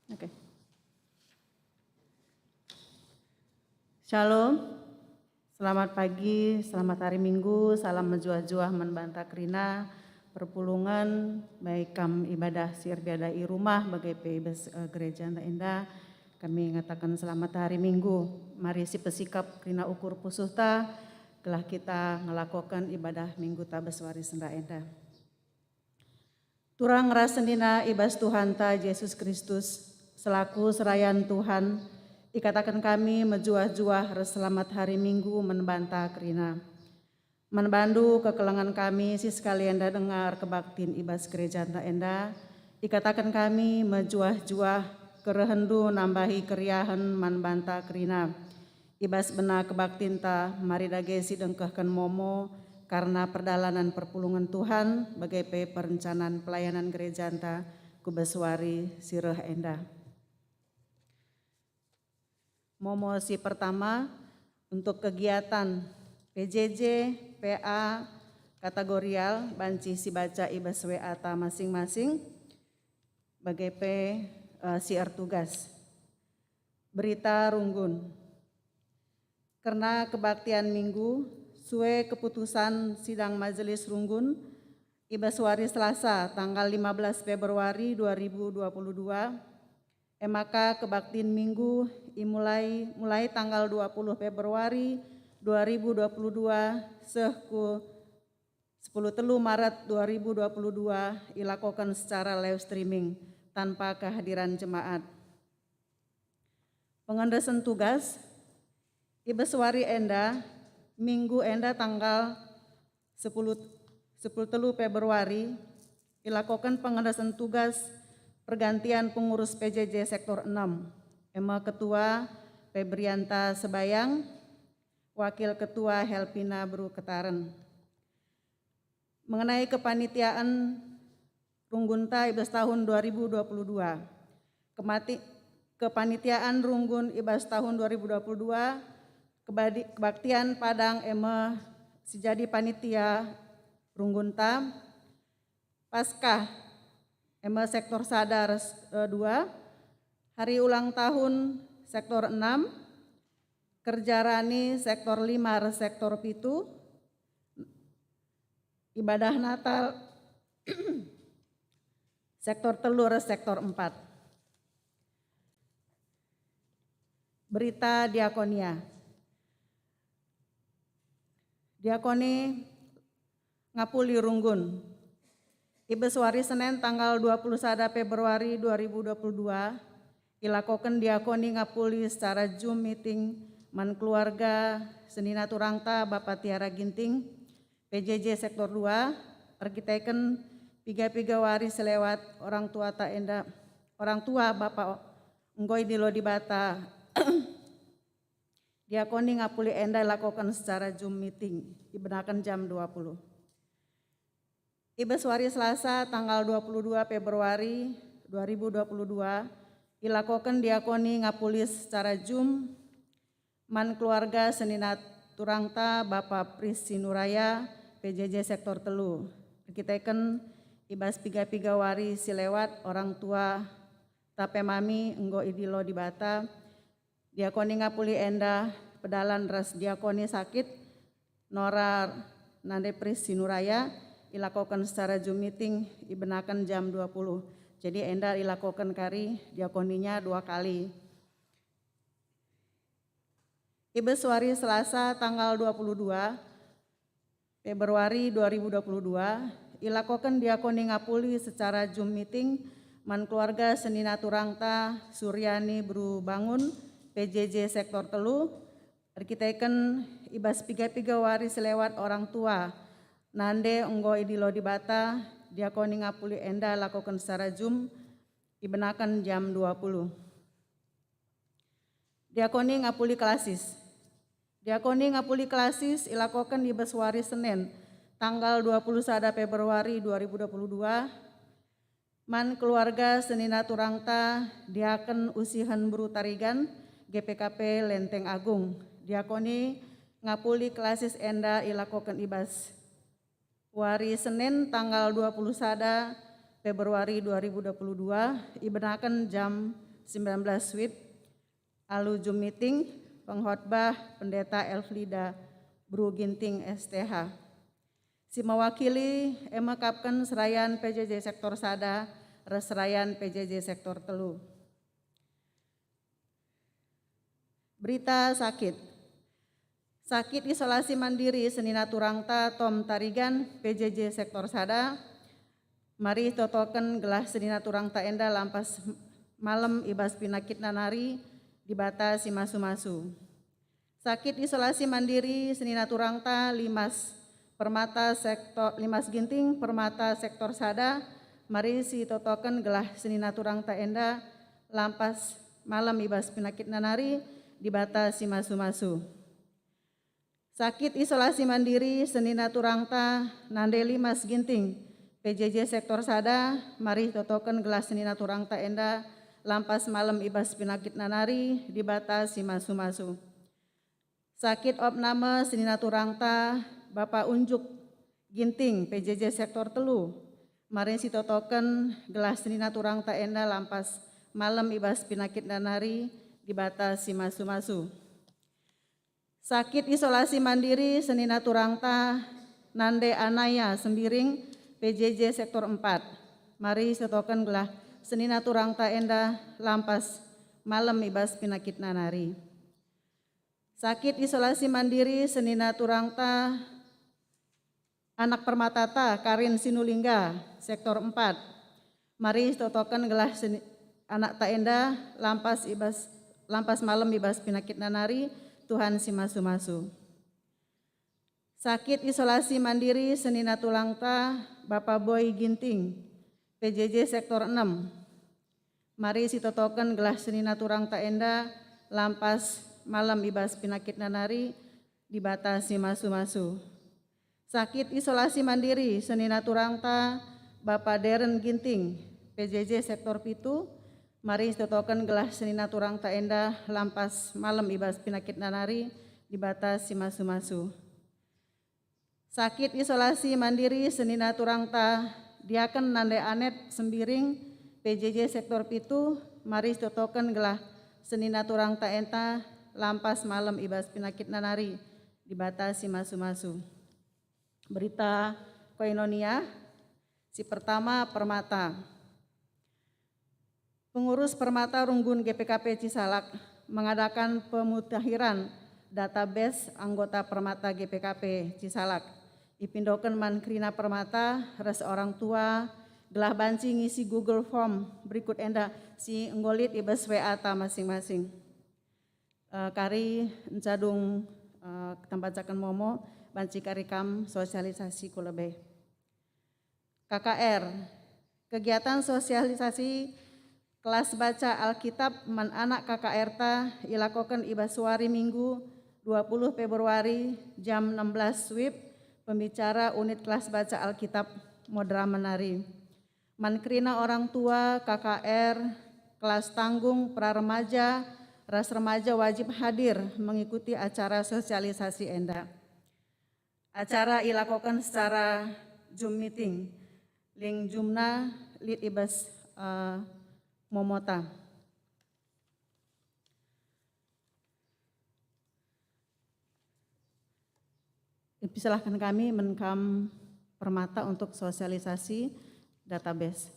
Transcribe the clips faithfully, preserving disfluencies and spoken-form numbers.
Oke. Shalom. Selamat pagi, selamat hari Minggu, salam mejuah-juah man banta kerina perpulungen, baik kam ibadah si erbiada i rumah, bage pe i bas, eh, gereja enda. Kami ngataken selamat hari Minggu. Mari sipesikap kerina ukur pusuhta, gelah kita ngelakoken ibadah Minggu ta bas wari senda enda. Turang ras senina i bas Tuhanta Jesus Kristus, selaku serayan Tuhan, ikataken kami mejuah-juah ras selamat hari Minggu man banta kerina. Man bandu kekelengen kami si sekali enda denga erkebaktin i bas gerejanta enda, ikataken kami mejuah-juah kerehenndu nambahi keriahen man banta kerina. I bas bena kebaktinta, mari dage sidengkehken momo kerna perdalanen perpulungen Tuhan, bage pe perencanan pelayanan gerejanta ku bas wari si reh enda. Momo si pertama, untuk kegiatan P J J, P A, kategorial, banci sibaca i bas W A ta masing-masing, bage pe, eh, si ertugas. Berita runggun. Kerna kebaktian Minggu, sue keputusan sidang Majelis Runggun i bas wari Selasa, tanggal lima belas Februari dua ribu dua puluh dua, e maka kebaktin Minggu imulai mulai tanggal dua puluh Februari dua ribu dua puluh dua seh ku sepuluh telu Maret dua ribu dua puluh dua ilakoken secara live streaming tanpa kehadiran jemaat. Pengendesen tugas, i bas wari enda, Minggu enda tanggal sepuluh, sepuluh telu Februari, ilakoken pengendesen tugas pergantian pengurus P J J Sektor enam, e me Ketua Febrianta Sebayang, Wakil Ketua Helpina Beru Ketaren. Mengenai kepanitiaan runggunta i bas tahun dua ribu dua puluh dua. Kemati-, kepanitiaan runggun i bas tahun dua ribu dua puluh dua, kebadi-, kebaktian Padang e me si jadi panitia runggunta, Paskah e me sektor sada ras, eh, dua, hari ulang tahun sektor enam, kerja rani sektor lima ras sektor pitu, ibadah Natal sektor telu ras sektor empat. Berita diakonia. Diakoni ngapuli runggun. I bas wari Senen tanggal dua puluh sada Februari dua ribu dua puluh dua, ilakoken diakoni ngapuli secara Zoom meeting man keluarga senina turangta Bapa Tiara Ginting, P J J Sektor dua, erkiteken piga-piga wari selewat orang tuata enda, orang tua Bapa enggo idilo Dibata. Diakoni ngapuli enda ilakoken secara Zoom meeting, ibenaken jam dua puluh. I bas wari Selasa, tanggal dua puluh dua Februari dua ribu dua puluh dua, ilakoken diakoni ngapuli secara Zoom man keluarga senina turangta Bapa Pris Sinuraya, P J J Sektor telu. Erkiteken i bas piga-piga wari si lewat, orang tua ta pe mami enggo idilo Dibata, diakoni ngapuli enda pedalan ras diakoni sakit, Nora nande Pris Sinuraya, ilakoken secara Zoom meeting, ibenaken jam dua puluh. Jadi enda ilakoken kari diakoninya dua kali. I bas wari Selasa tanggal dua puluh dua Februari dua ribu dua puluh dua, ilakoken diakoni ngapuli secara Zoom meeting man keluarga senina turangta Suryani Beru Bangun, P J J Sektor telu, erkiteken i bas piga-piga wari selewat orang tua nande enggo idilo Dibata, diakoni ngapuli enda lakoken secara Zoom, ibenaken jam dua puluh. Diakoni ngapuli klasis. Diakoni ngapuli klasis ilakoken i bas wari Senen, tanggal dua puluh sada Februari dua ribu dua puluh dua, man keluarga senina turangta Diaken Usihen Beru Tarigan, G P K P Lenteng Agung. Diakoni ngapuli klasis enda ilakoken i bas wari Senen tanggal dua puluh sada Februari dua ribu dua puluh dua, ibenaken jam sembilan belas Swip, alu Zoom meeting, pengkhotbah Pendeta Elfrida Bru Ginting S T H. Si mewakili e me kapken serayan P J J sektor sada ras serayan P J J sektor telu. Berita sakit. Sakit isolasi mandiri senina turangta Tom Tarigan, P J J sektor sada, mari totoken gelah senina turangta enda lampas malem i bas penakitna nari, Dibata si masu-masu. Sakit isolasi mandiri senina turangta Limas Permata sektor, Limas Ginting Permata sektor sada, mari si totoken gelah senina turangta enda lampas malem i bas penakitna nari, Dibata si masu-masu. Sakit isolasi mandiri senina turangta Nande Limas Ginting, P J J sektor sada, mari totoken gelah senina turangta enda lampas malem i bas penakitna nari, Dibata si masu-masu. Sakit opname senina turangta Bapa Unjuk Ginting, P J J sektor telu, mari si totoken gelah senina turangta enda lampas malem i bas penakitna nari, Dibata si masu-masu. Sakit isolasi mandiri senina turangta Nande Anaya Sembiring, P J J sektor empat, mari si totoken gelah senina turangta enda lampas malem i bas penakitna nari. Sakit isolasi mandiri senina turangta anak permatata Karin Sinulingga, sektor empat. Mari si totoken gelah seni-, anakta enda lampas i bas, lampas malem i bas penakitna nari, Tuhan si masu-masu. Sakit isolasi mandiri senina turangta Bapa Boy Ginting, P J J sektor enam. Mari si totoken gelah senina turangta enda lampas malem i bas penakitna nari, Dibata si masu-masu. Sakit isolasi mandiri senina turangta Bapa Deren Ginting, P J J sektor pitu, mari si totoken gelah senina turangta enda lampas malem i bas penakitna nari, Dibata si masu-masu. Sakit isolasi mandiri senina turangta Diaken Nande Anet Sembiring, P J J sektor pitu, mari si totoken gelah senina turangta enda lampas malem i bas penakitna nari, Dibata si masu-masu. Berita Koinonia, si pertama Permata. Pengurus Permata Runggun G P K P Cisalak mengadakan pemutahiran database anggota Permata G P K P Cisalak. Ipindoken man kerina Permata ras orang tua gelah banci ngisi Google Form berikut enda si enggo lit i bas W A ta masing-masing. Eh, kari encadung, eh, tambacaken momo, banci kari kam sosialisasi ku lebe. K K R, kegiatan sosialisasi kelas baca Alkitab man anak K K R ta ilakoken i bas wari Minggu dua puluh Februari jam enam belas WIB, pembicara unit kelas baca Alkitab Modra Menari. Man kerina orang tua, K K R, kelas tanggung, pra remaja, ras remaja wajib hadir mengikuti acara sosialisasi enda. Acara ilakoken secara Zoom meeting. Link Zoom-na lit i bas, eh, momota. Ipersilahkan kami menkam Permata untuk sosialisasi database.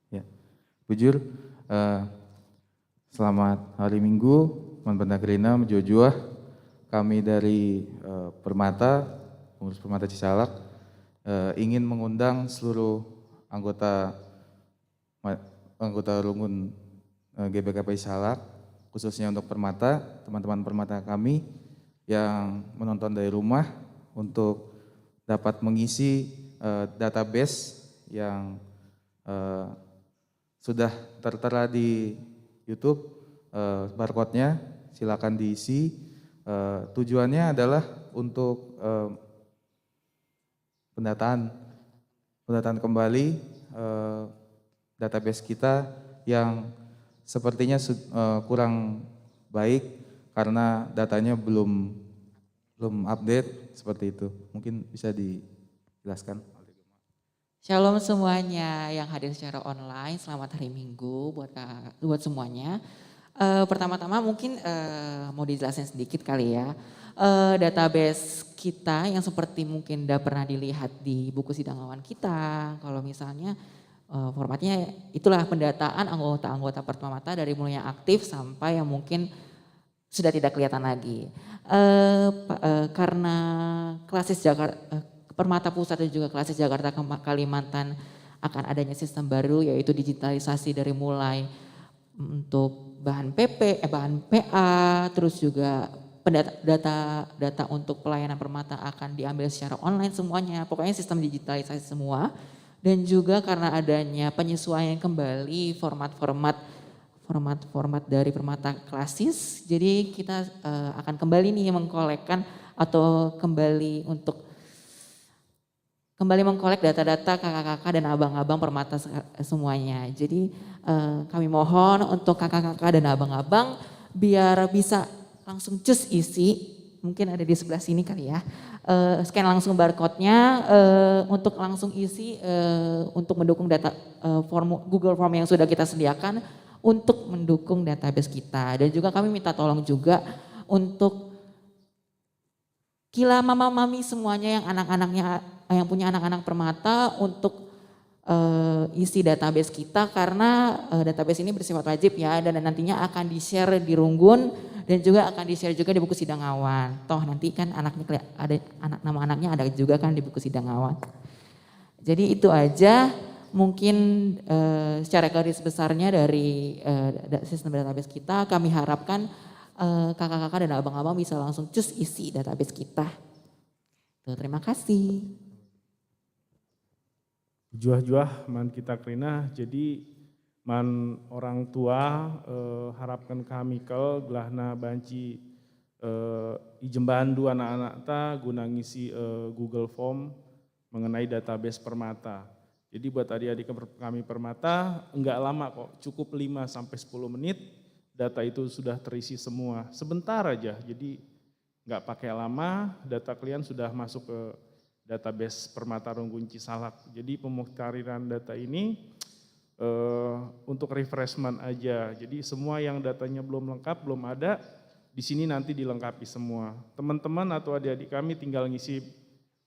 Ya, bujur. Eh, selamat hari Minggu, man banta kerina mejuah-juah. Kami dari, eh, Permata, pengurus Permata Cisalak, eh, ingin mengundang seluruh anggota ma-, anggota runggun, eh, G B K P Cisalak, khususnya untuk Permata, teman-teman Permata kami yang menonton dari rumah, untuk dapat mengisi, eh, database yang, eh, sudah tertera di YouTube, eh, barcode-nya, silakan diisi. Eh, tujuannya adalah untuk, eh, pendataan, pendataan kembali, eh, database kita yang sepertinya sud-, eh, kurang baik karena datanya belum, belum update seperti itu. Mungkin bisa dijelaskan. Shalom semuanya yang hadir secara online, selamat hari Minggu buat ka-, buat semuanya. Eh, pertama-tama mungkin, eh, mau dijelasin sedikit kali ya. Eh, database kita yang seperti mungkin udah pernah dilihat di buku sidang awan kita, kalau misalnya, eh, formatnya itulah pendataan anggota-anggota Permata dari mulai yang aktif sampai yang mungkin sudah tidak kelihatan lagi. Eh, pa-, eh, karena Klasis Jakar-, eh, Permata Pusat dan juga Klasis Jakarta Kema-, Kalimantan akan adanya sistem baru, yaitu digitalisasi dari mulai untuk bahan P P, eh, bahan P A, terus juga pendata-, data, data untuk pelayanan Permata akan diambil secara online semuanya. Pokoknya sistem digitalisasi semua. Dan juga karena adanya penyesuaian kembali format-format, format-format dari Permata Klasis. Jadi kita, eh, akan kembali nih mengkolekkan atau kembali untuk kembali mengkolek data-data kakak-kakak dan abang-abang Permata se-, semuanya. Jadi, eh, kami mohon untuk kakak-kakak dan abang-abang biar bisa langsung cus isi, mungkin ada di sebelah sini kali ya. Eh, scan langsung barcode-nya, eh, untuk langsung isi, eh, untuk mendukung data, eh, formu-, Google Form yang sudah kita sediakan untuk mendukung database kita. Dan juga kami minta tolong juga untuk kila mama-mami semuanya yang anak-anaknya, yang punya anak-anak Permata untuk, eh, isi database kita karena, eh, database ini bersifat wajib ya dan nantinya akan di-share di Runggun dan juga akan di-share juga di buku sidang awan. Toh nanti kan anaknya keli-, ada anak, nama anaknya ada juga kan di buku sidang awan. Jadi itu aja mungkin, eh, secara garis besarnya dari, eh, da-, sistem database kita. Kami harapkan, eh, kakak-kakak dan abang-abang bisa langsung cus isi database kita. Tuh, terima kasih. Juah-juah man kita kerina, jadi man orang tua, eh, harapken kami kal gelahna banci, eh, ijembandu anak-anakta guna ngisi, eh, Google Form mengenai database Permata. Jadi buat adik-adik per-, kami Permata, enggak lama kok, cukup lima sampai sepuluh menit, data itu sudah terisi semua. Sebentar aja, jadi nggak pakai lama, data kalian sudah masuk ke database Permata Runggun Cisalak. Jadi pemutahiran data ini, eh, untuk refreshment aja. Jadi semua yang datanya belum lengkap, belum ada, di sini nanti dilengkapi semua. Teman-teman atau adik-adik kami tinggal ngisi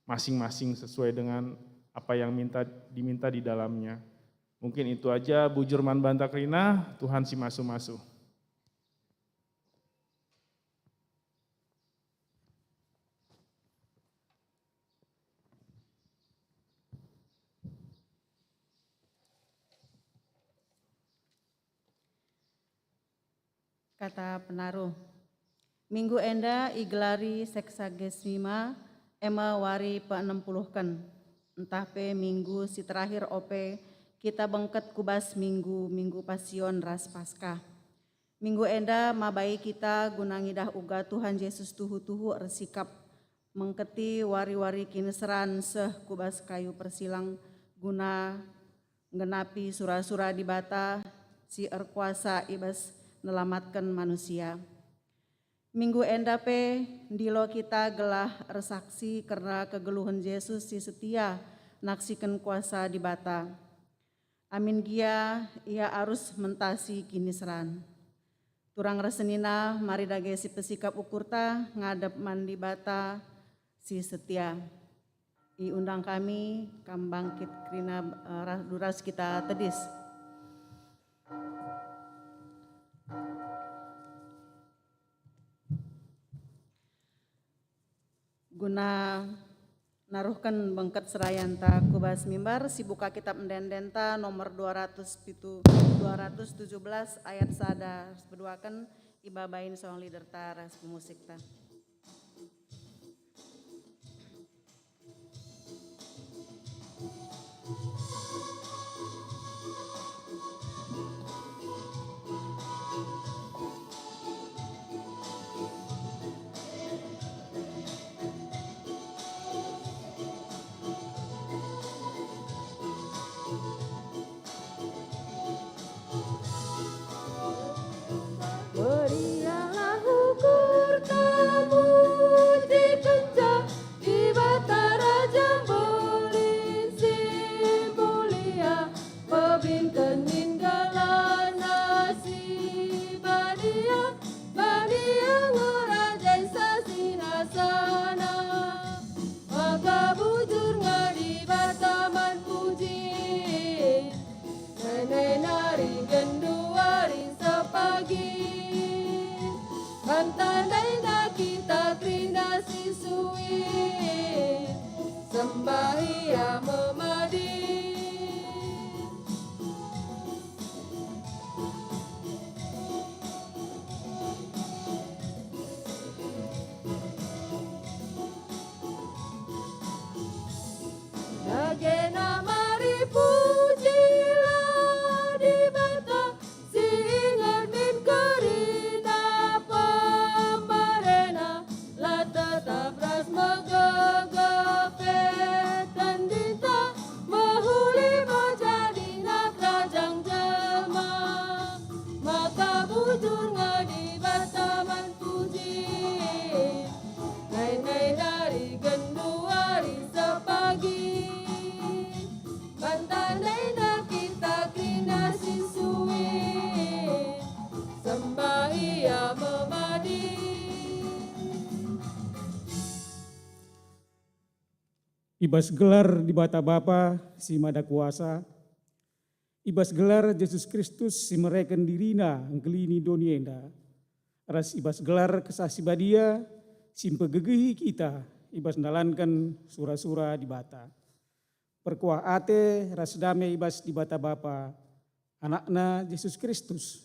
masing-masing sesuai dengan apa yang minta, diminta di dalamnya. Mungkin itu aja, bujur man banta kerina, Tuhan si masu-masu. Kata penaruh. Minggu enda igelari Sexagesima, e me wari peenem puluhken, ntah pe minggu si terakhir ope kita bengket ku bas minggu, Minggu Pasion ras Paskah. Minggu enda mabai kita guna ngidah uga Tuhan Jesus tuhu-tuhu ersikap mengketi wari-wari kiniseran seh ku bas kayu persilang guna nggenapi sura-sura Dibata si erkuasa i bas nelamatken manusia. Minggu enda pe ndilo kita gelah ersaksi kerna kegeluhen Jesus si setia naksiken kuasa Dibata. Amin gia ia arus mentasi kiniseran. Turang ras senina, mari dage sipesikap ukurta ngadep man Dibata si setia. Iundang kami, kam bangkit kerina, eh, ra-, ras kita tedis. Guna naruhken bengket serayanta ku bas mimbar, sibuka Kitab Ende-endenta nomor dua ratus pitu, dua ratus tujuh belas ayat sada, peduaken, Ibabain song leader ta ras pemusikta. Meriahlah ukurta, mujikenca Dibata Raja Mbelin si Mulia, pebinken min gelarNa si badia, badia nge Raja i senina-senina. Maka bujur nge Dibata man puji. Nai-nai nari genduari sepagi, man tandaina kita kerina si suit, sembah Ia me madi. Dagena mari pujilah Dibata si inget min kerina pembereNa, la tetap ras megegeh pe tendinta, mehuli me jadina kerajang jelma. Maka bujur nge Dibata man puji, nai-nai nari genduari sepagi. Man tandaina kita kerina si suit, sembah Ia me madi. I bas gelar Dibata Bapa si Mada Kuasa, i bas gelar Jesus Kristus si mereken diriNa ngkelini doni enda, ras i bas gelar Kesah Si Badia si mpegegehi kita i bas ndalanken sura-sura Dibata. Perkuah ate ras dame i bas Dibata Bapa, AnakNa Jesus Kristus,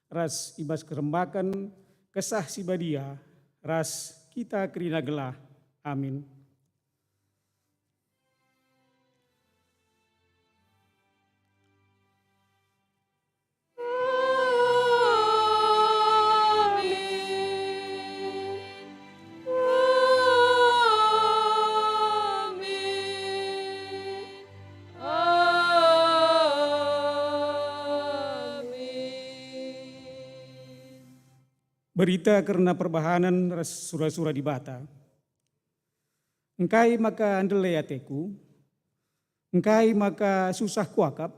ras i bas kerembaken Kesah Si Badia, ras kita kerina gelah. Amin. Amin. Amin. Amin. Berita kerna perbahanen ras sura-sura Dibata. Engkai maka ndele ateku? Engkai maka susah kuakap?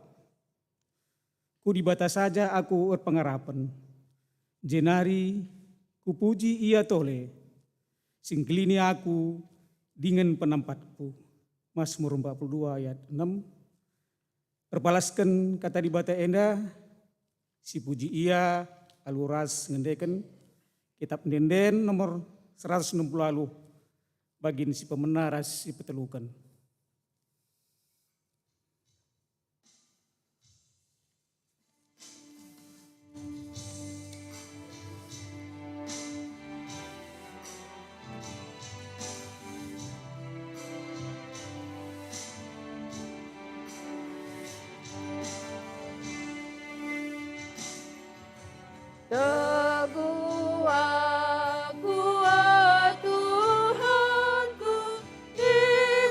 Ku Dibata saja aku erpengarapen, jenari kupuji Ia tole, si ngkelini aku dingen penampatku. Masmur empat puluh dua ayat enam. Erpalasken kata Dibata enda, sipuji Ia alu ras ngendeken Kitap Ende-enden nomor seratus enam puluh alu, bagin si pemena ras si peteluken. Teguh aku, o Tuhanku, i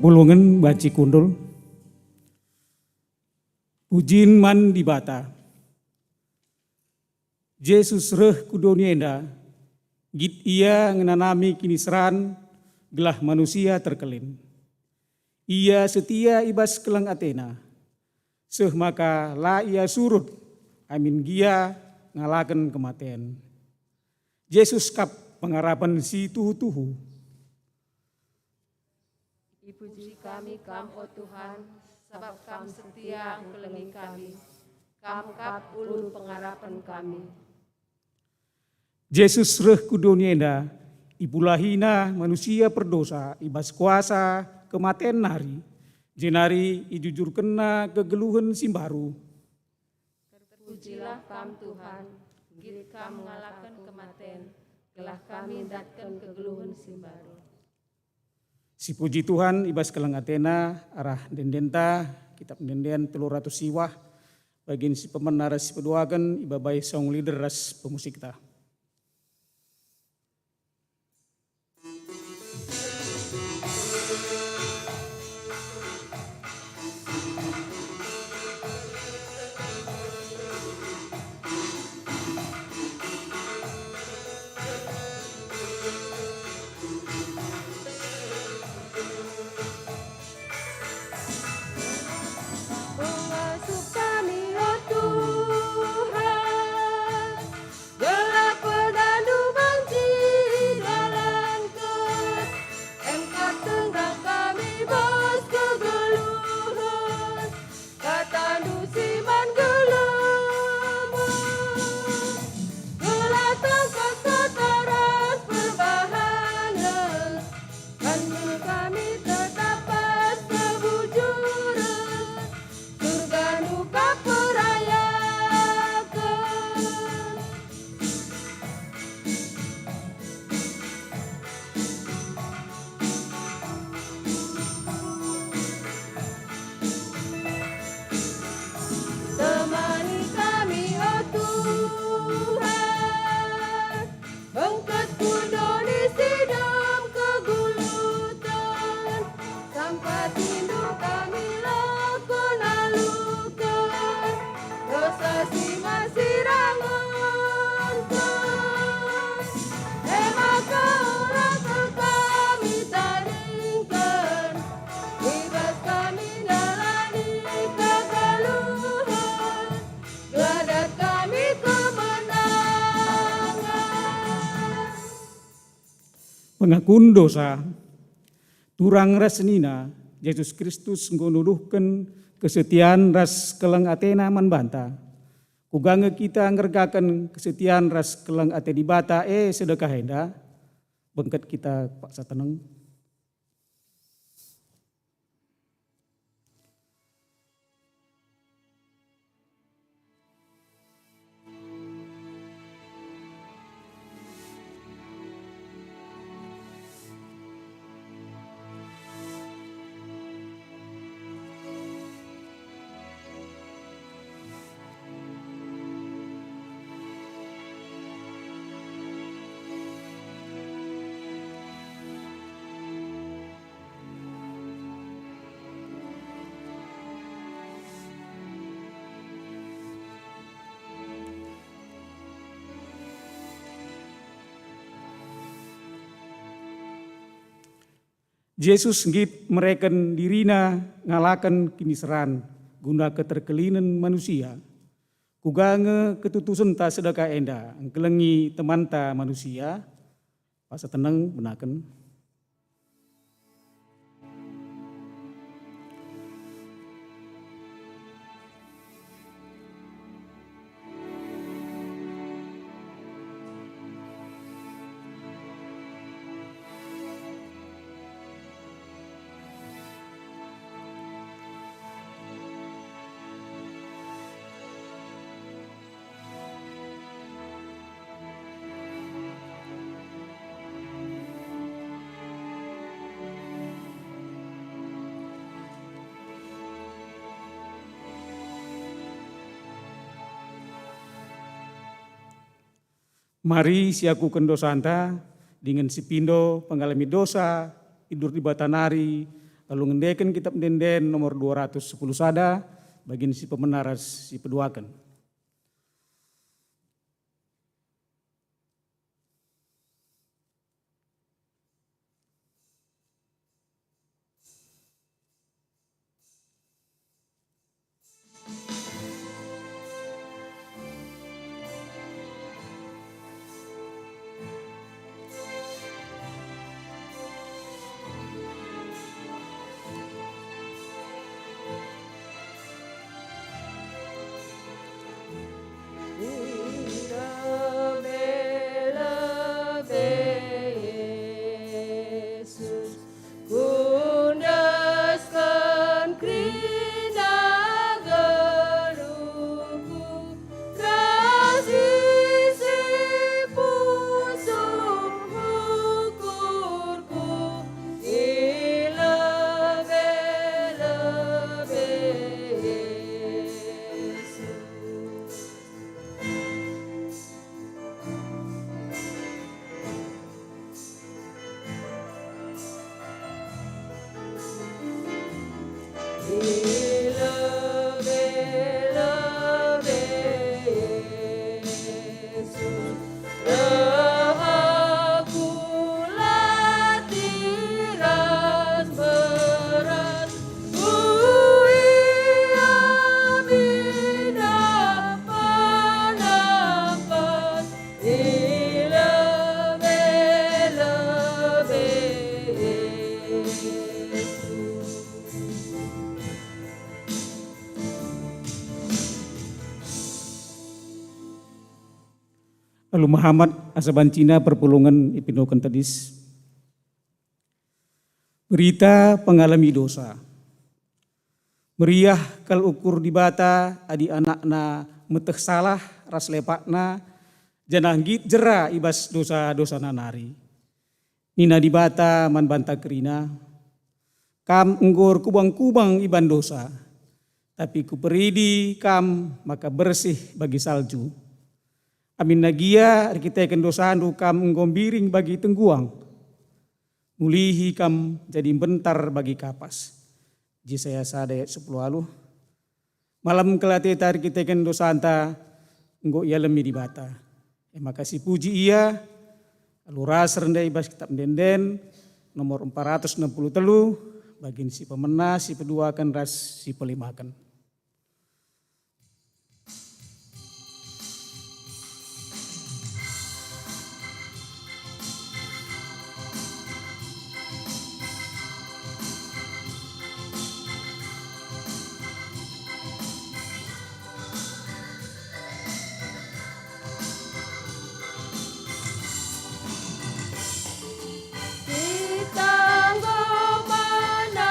Pulungen banci kundul. Pujin man Dibata. Jesus reh ku doni enda, nggit Ia ngenanami kiniseran gelah manusia terkelin. Ia setia i bas keleng ateNa, seh maka la Ia surut amin gia ngalaken kematen. Jesus kap pengarapen si tuhu-tuhu. Ipuji kami Kam, o Tuhan, sabap Kam setia engkelengi kami. Kam kap ulu pengarapen kami. Jesus reh ku doni enda, ipulahiNa manusia perdosa i bas kuasa kematen nari, jenari ijujurkenNa kegeluhen si mbaru. Terpujilah Kam, Tuhan, nggit Kam ngalaken kematen, gelah kami ndatken kegeluhen si mbaru. Sipuji Tuhan i bas keleng ateNa arah ende-endenta, Kitap Ende-enden telu ratus siwah, bagin si pemena ras si peduaken ibabai song leader ras pemusikta. Pengasup kami, o Tuhan, gelah pedanNdu banci idalanken. Engkap tenggang kami bas kegeluhen, KataNdu si man gelembung, gelah tangkas kata ras perbahanen. Bandu kami tetap bas kebujuren, surgaNdu kap perayaken. Temani kami, o Tuhan, bengket ku doni si dem keguluten. SampatiNdu kami lako naluken, dosa si masih rangenken. E maka ola kal kami tadingken, i bas kami ngalani kegeluhen, gelah dat kami kemenangen. Pengakun dosa. Turang ras senina, Jesus Kristus enggo nuduhken kesetian ras keleng ateNa man banta. Kuga nge kita ngergaken kesetian ras keleng ate Dibata e sedekah enda? Bengket kita paksa teneng. Jesus nggit mereken diriNa ngalaken kiniseran guna keterkelinen manusia. Kuga nge ketutusenta sedekah enda engkelengi temanta manusia? Paksa teneng benaken. Mari siakuken dosanta, dingen sipindo pengalami dosa, idur Dibata nari, Alu ngendeken Kitab Ende-enden nomor dua ratus sepuluh sada, bagin si pemena ras si peduaken. Kundesken kerina geluhku, ras isi pusuh ukurku, i lebe-lebe Yesus. Alu mehamat asa bancina perpulungen ipindoken tedis. Berita pengalemi dosa. Meriah kal ukur Dibata adi anakna meteh salah ras lepakna, janah nggit jera i bas dosa-dosana nari. Nina Dibata man banta kerina, "Kam enggo erkubang-kubang i ban dosa, tapi Kuperidi kam maka bersih bagi salju. Aminna gia erkiteken dosandu kam enggo mbiring bagi tengguang. Mulihi kam jadi mbentar bagi kapas." Jesaya sada ayat sepuluh alu. Malem kal ateta erkiteken dosanta enggo ialemi Dibata. E maka sipuji Ia, alu ras rende i bas Kitab Ende-enden nomor empat ratus enam puluh telu, bagin si pemena, si peduaken, ras si pelimaken. Kita enggo menang.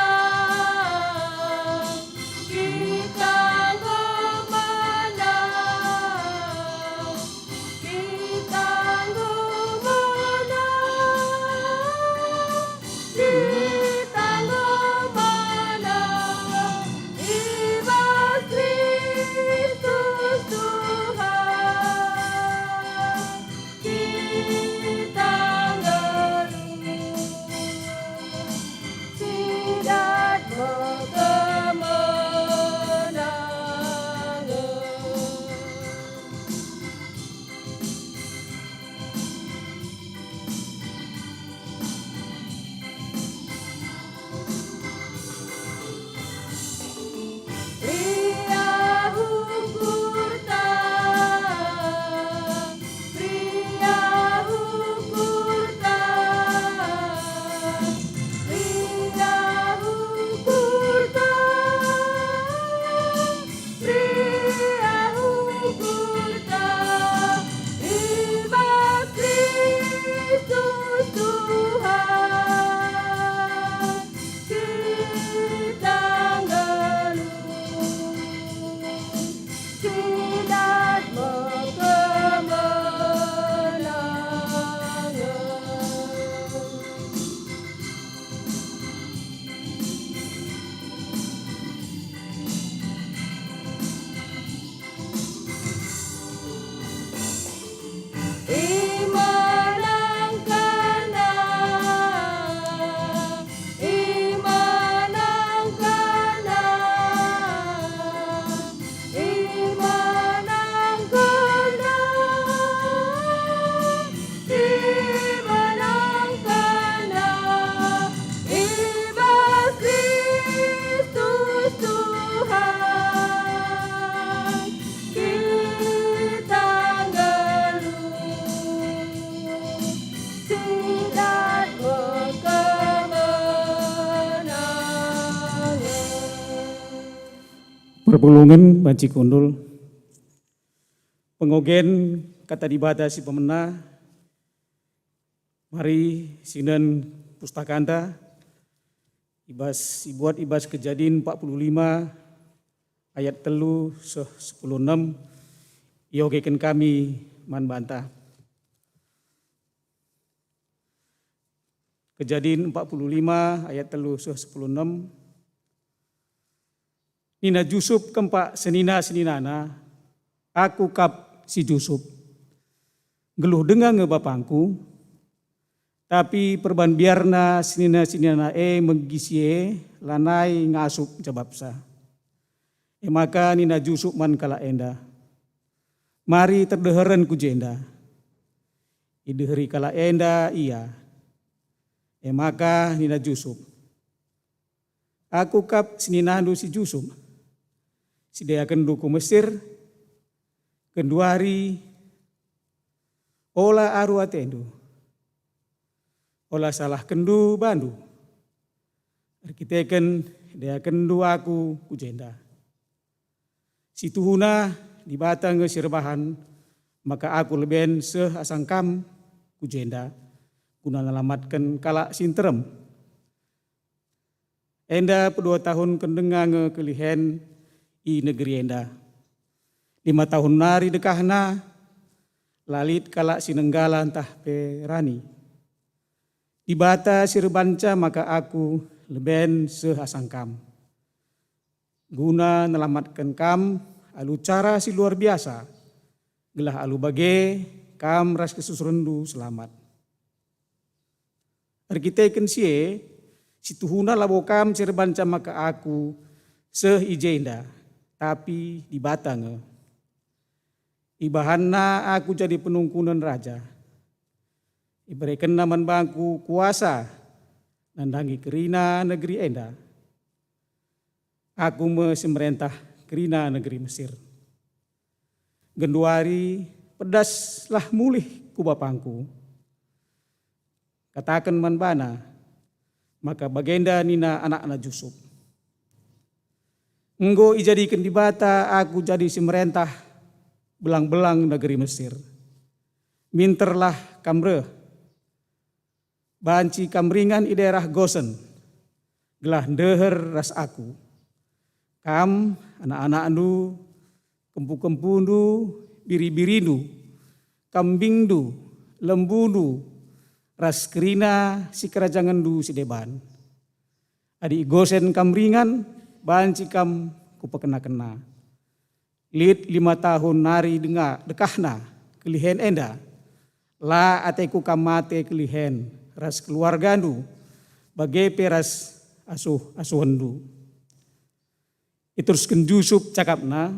Pulungen banci kundul. Pengogen Kata Dibata si pemena, mari sinen pustakanta, ibas, ibuat ibas Kejadin empat puluh lima ayat telu seh sepuluh enem, iogeken kami man banta. Kejadin empat puluh lima ayat telu seh sepuluh enem. Nina Jusup kempak senina-seninana, "Aku kap si Jusup. Nggeluh denga nge bapangku." Tapi perban biarna senina-seninana e megi si e lanai ngasup jabapsa. E maka nina Jusup man kalak enda, "Mari terdeheren ku jenda." Ideheri kalak enda ia. E maka nina Jusup, "Aku kap seninandu si Jusup, si deakenndu ku Mesir. Genduari ola aru atendu, ola salahkenndu bandu, erkiteken deakenndu aku ku jenda. Si tuhuna Dibata nge si erbahan maka aku leben seh asang kam ku jenda guna nelamatken kalak si nterem." Enda pedua tahun kendenga nge kelihen i negeri enda. Lima tahun nari dekahna, la lit kalak si nenggala ntah pe rani. Dibata si erbanca maka aku leben seh asang kam, guna nelamatken kam alu cara si luar biasa, gelah alu bage kam ras kesusurenndu selamat. Erkiteken si e, si tuhuna labo kam si erbanca maka aku seh i jenda, tapi Dibata nge. IbahanNa aku jadi penungkunen raja. IberekenNa man bangku kuasa nandangi kerina negeri enda. Aku me si merentah kerina negeri Mesir. Genduari pedaslah mulih ku bapangku. Kataken man bana, maka bagenda nina anakna Jusup, "Enggo ijadiken Dibata aku jadi si merentah belang-belang negeri Mesir. Minterlah kam reh. Banci kam ringan i daerah Gosen, gelah ndeher ras aku. Kam, anak-anakndu, kempu-kempundu, biri-birindu, kambingndu, lembundu, ras kerina sikerajangenndu si deban. Adi i Gosen kam ringan, banci kam kupekena-kena." Lit lima tahun nari denga dekahna kelihen enda. La ateku kam mate kelihen ras keluargandu, bage pe ras asuh-asuhenndu. Iterusken Jusup cakapna,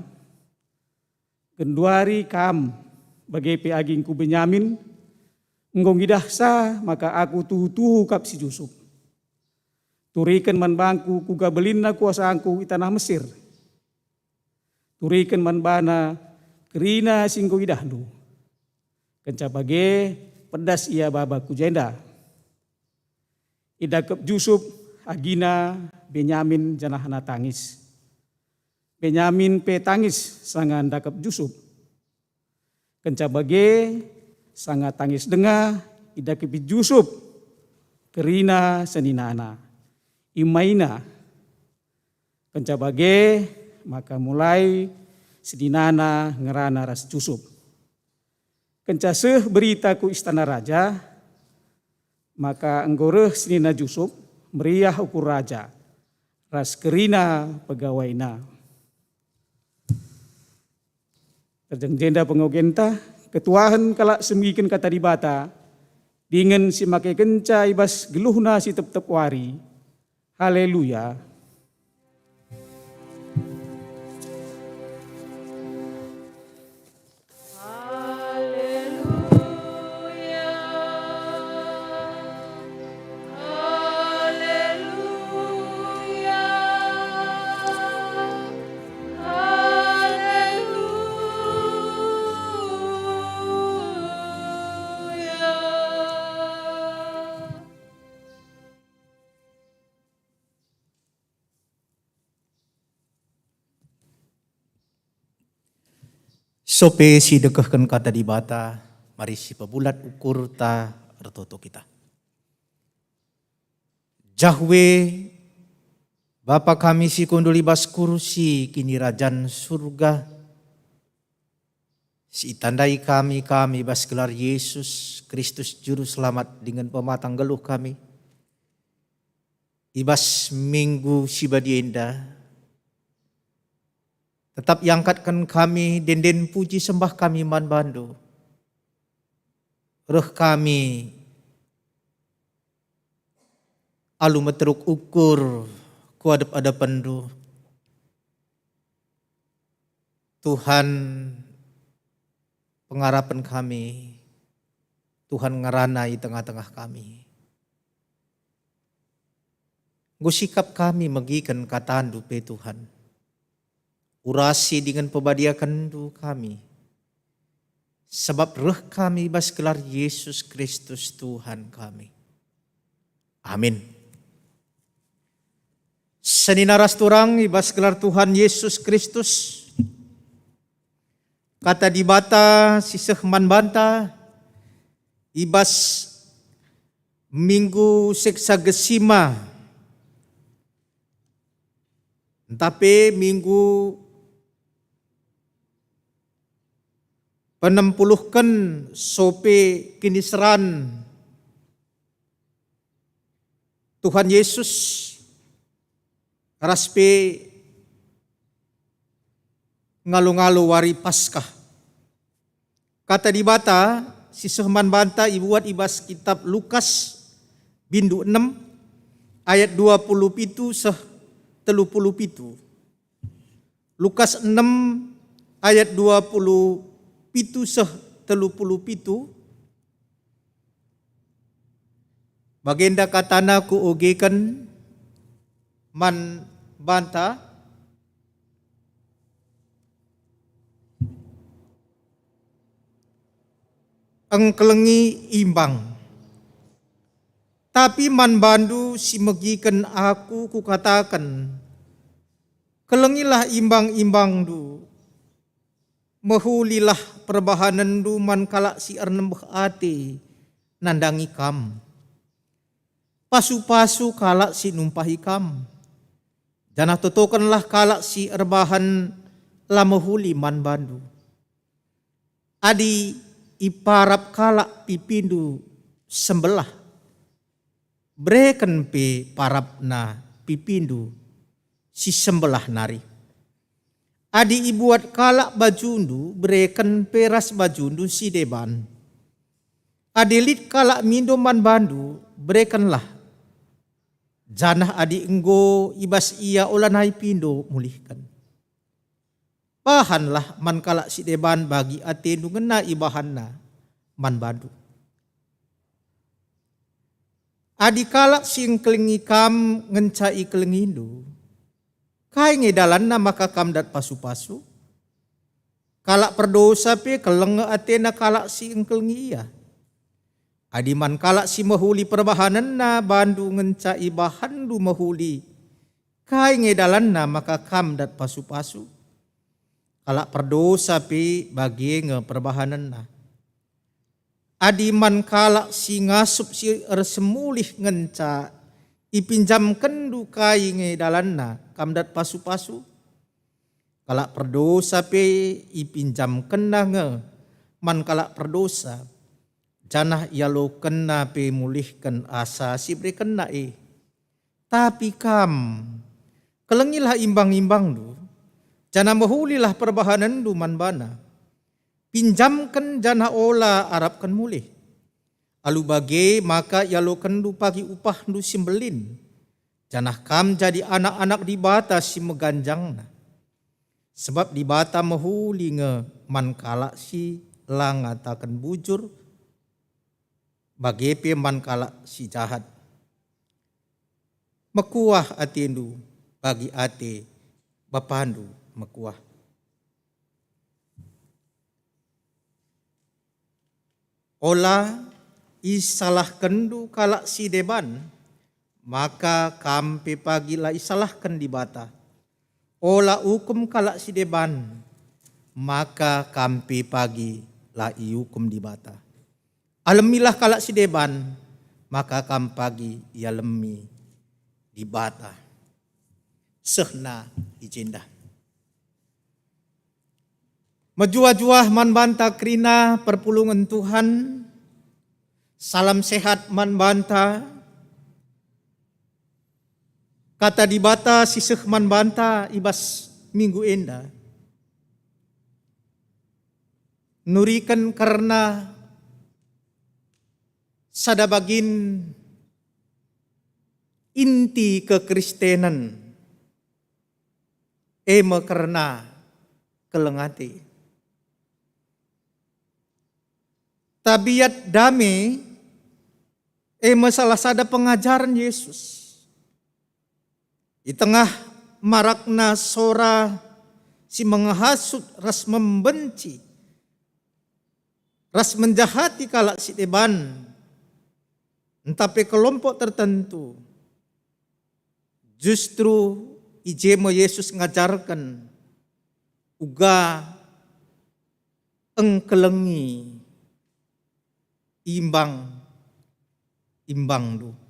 "Genduari kam, bage pe agingku Benyamin, enggo ngidahsa maka aku tuhu-tuhu kap si Jusup. Turiken man bangku kuga belinna kuasangku i taneh Mesir. Turiken man bana kerina si enggo idahndu." Kenca bage, pedas ia baba ku jenda. Idakep Jusup agina Benyamin janahna tangis. Benyamin pe tangis sanga ndakep Jusup. Kenca bage, sanga tangis denga, idakepi Jusup kerina seninana. Imaina. Kenca bage, maka mulai seninana ngerana ras Jusup. Kenca seh berita ku istana raja, maka enggo reh senina Jusup meriah ukur raja ras kerina pegawaina. Terjeng jenda pengogenta, ketuahen kalak si megiken Kata Dibata, dingen si makekenca i bas geluhna si tep-tep wari. Haleluya! Sope si dekehken kata Dibata, mari sipebulat ukurta ertoto kita. Jahwe, Bapa kami si kundul i bas kursi kinirajan Surga, si itandai kami, kami bas gelar Yesus Kristus Juru Selamat dingen pematang geluh kami, i bas minggu si badia enda, tetap iangkatken kami ende-enden puji sembah kami man bandu. Reh kami alu meteruk ukur ku adep-adepenndu. Tuhan, pengarapen kami, Tuhan ngerana i tengah-tengah kami. Enggo sikap kami megiken katandu pe, Tuhan. Urasi dingen pebadiakenndu kami, sabap reh kami bas gelar Yesus Kristus Tuhan kami. Amin. Senina ras turang i bas gelar Tuhan Yesus Kristus, kata Dibata si seh man banta i bas minggu Seksagesima, ntah pe minggu penempuluhken sope kiniseran Tuhan Yesus ras pe ngalo-ngalo wari Paskah. Kata Dibata si seh man banta ibuat i bas kitap Lukas, bindu enem, ayat dua puluh pitu seh telu puluh pitu. Lukas enem ayat dua puluh pitu seh telu puluh pitu. Bagenda katana kuogeken man banta, engkelengi imbang. Tapi man bandu si megiken aku kukataken, kelengilah imbang-imbangndu, mehulilah perbahanenndu man kalak si ernembeh ate nandangi kam. Pasu-pasu kalak si numpahi kam, janah totokenlah kalak si erbahan la mehuli man bandu. Adi iparap kalak pipindu sembelah, bereken pe parapna pipindu si sembelah nari. Adi ibuat kalak bajundu, bereken pe ras bajundu si deban. Adi lit kalak mindo man bandu, berekenlah. Janah adi enggo i bas ia olanai pindo, mulihken. Bahanlah man kalak si deban bagi atendu ngena ibahanna man bandu. Adi kalak si engkelengi kam ngenca ikelengindu, kai nge dalanna maka kam dat pasu-pasu? Kalak perdosa pe keleng nge atena kalak si engkelengi ia. Adi man kalak si mehuli perbahanenna bandu ngenca ibahanndu mehuli, kai nge dalanna maka kam dat pasu-pasu? Kalak perdosa pe bage nge perbahanenna. Adi man kalak si ngasup si ersemulih ngenca ipinjamkenndu kai nge dalanna kam dat pasu-pasu? Kalak perdosa pe ipinjamkenna nge man kalak perdosa, janah ialokenna pe mulihken asa si iberekenna e. Tapi kam, kelengilah imbang-imbangndu, janah mehulilah perbahanenndu man bana. Pinjamken janah ola arapken mulih. Alu bage maka ialokenndu pagi upahndu si mbelin, janah kam jadi anak-anak Dibata si meganjangna. Sebab Dibata mehuli nge man kalak si la ngataken bujur, bage pe man kalak si jahat. Mekuah atendu bagi ate Bapandu mekuah. Ola isalahkenndu kalak si deban, maka kam pe pagi la isalahken Dibata. Ola ukum kalak si deban, maka kam pe pagi la iukum Dibata. Alemilah kalak si deban, maka kam pagi ialemi Dibata. Sehna i jenda. Mejuah-juah man banta kerina perpulungen Tuhan. Salam sehat man banta. Kata Dibata si seh man banta i bas minggu enda nuriken kerna sada bagin inti kekristenen, e me kerna keleng ate. Tabiat dame, e me salah sada pengajaren Yesus. I tengah marakna sora si mengehasut ras membenci, ras menjahati kalak si deban, ntah pe kelompok tertentu, justru i je me Yesus ngajarken uga engkelengi imbang-imbangndu.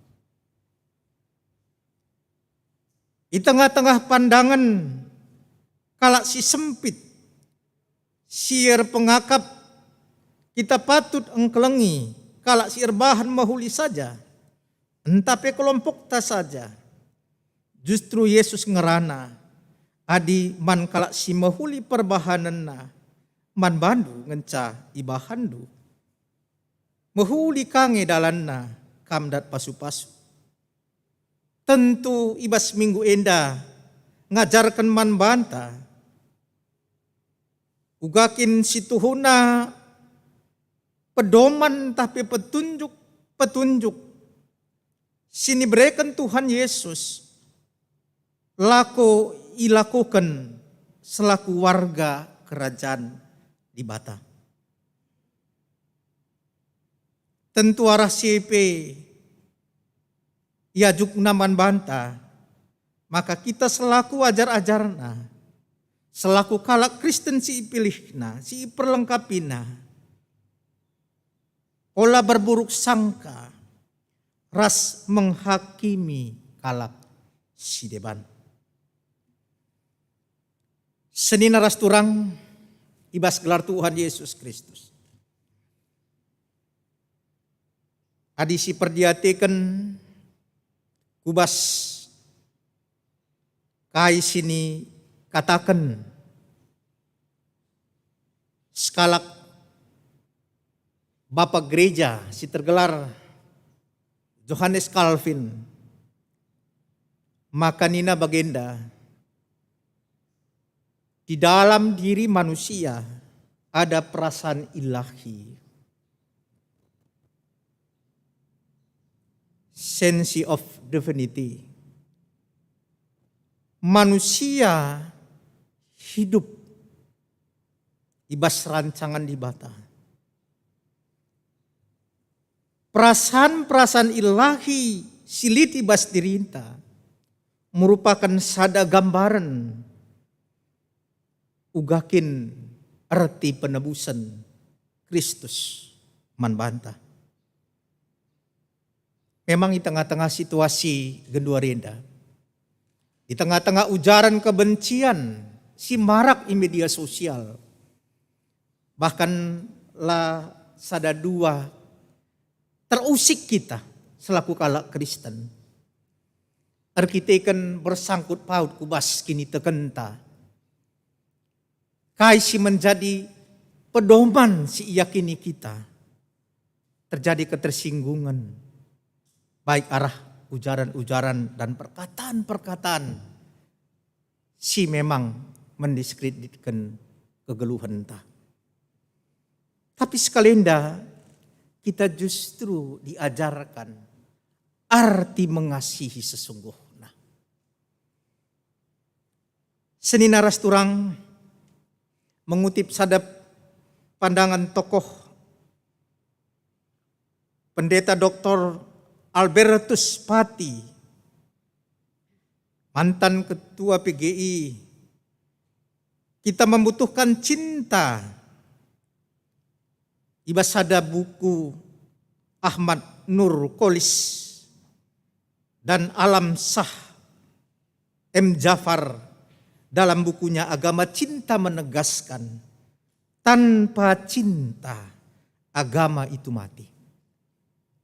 I tengah-tengah pandangen kalak si sempit, si erpengakap, kita patut engkelengi kalak si erbahan mehuli saja, ntah pe kelompokta saja. Justru Yesus ngerana, adi man kalak si mehuli perbahanenna, man bandu ngenca ibahanndu. Mehuli ka nge dalanna kam dat pasu-pasu. Tentu i bas minggu enda ngajarken man banta uga kin si tuhuna pedoman ntah pe petunjuk-petunjuk si nibereken Tuhan Yesus lako ilakoken selaku warga Kerajaan Dibata. Tentu arah si pe iajukna man banta, maka kita selaku ajar-ajarna, selaku kalak Kristen si ipilihna, si iperlengkapina, ola berburuk sangka ras menghakimi kalak si deban. Senina ras turang i bas gelar Tuhan Yesus Kristus. Adi siperdiateken ku bas kai si nikataken sekalak bapa gereja si tergelar Johannes Calvin, maka nina bagenda, "Di dalam diri manusia ada perasaan ilahi, sense of divinity." Manusia hidup i bas rancangan Dibata. Perasaan-perasaan ilahi si lit i bas dirinta merupakan sada gambaren uga kin erti penebusen Kristus man banta. Memang i tengah-tengah situasi genduari enda, i tengah-tengah ujaran kebencian si marak i media sosial, bahkan la sada dua terusik kita selaku kalak Kristen erkiteken bersangkut paut ku bas kinitekenta. Kai si menjadi pedoman si iyakini kita, terjadi ketersinggungan, baik arah ujaran-ujaran dan perkataan-perkataan si memang mendiskreditken kegeluhenta. Tapi sekali enda, kita justru diajarkan arti mengasihi sesungguhna. Senina ras turang, mengutip sada pandangan tokoh, Pendeta Doktor Albertus Pati, mantan Ketua P G I, Kita membutuhkan cinta. I bas sada buku Ahmad Nur Kolis dan Alam Sah M Jafar dalam bukunya Agama Cinta menegaskan, tanpa cinta agama itu mati.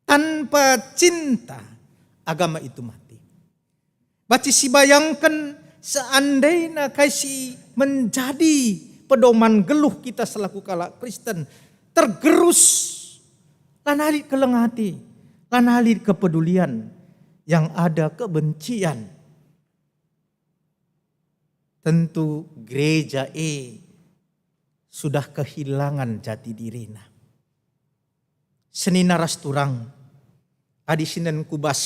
Tanpa cinta, agama itu mati. Banci sibayangken seandaina kai si menjadi pedoman geluh kita selaku kalak Kristen tergerus, lanai lit keleng ati, lanai lit kepedulian, yang ada kebencian. Tentu gereja e sudah kehilangan jati dirina. Senina ras turang, adi sinan ku bas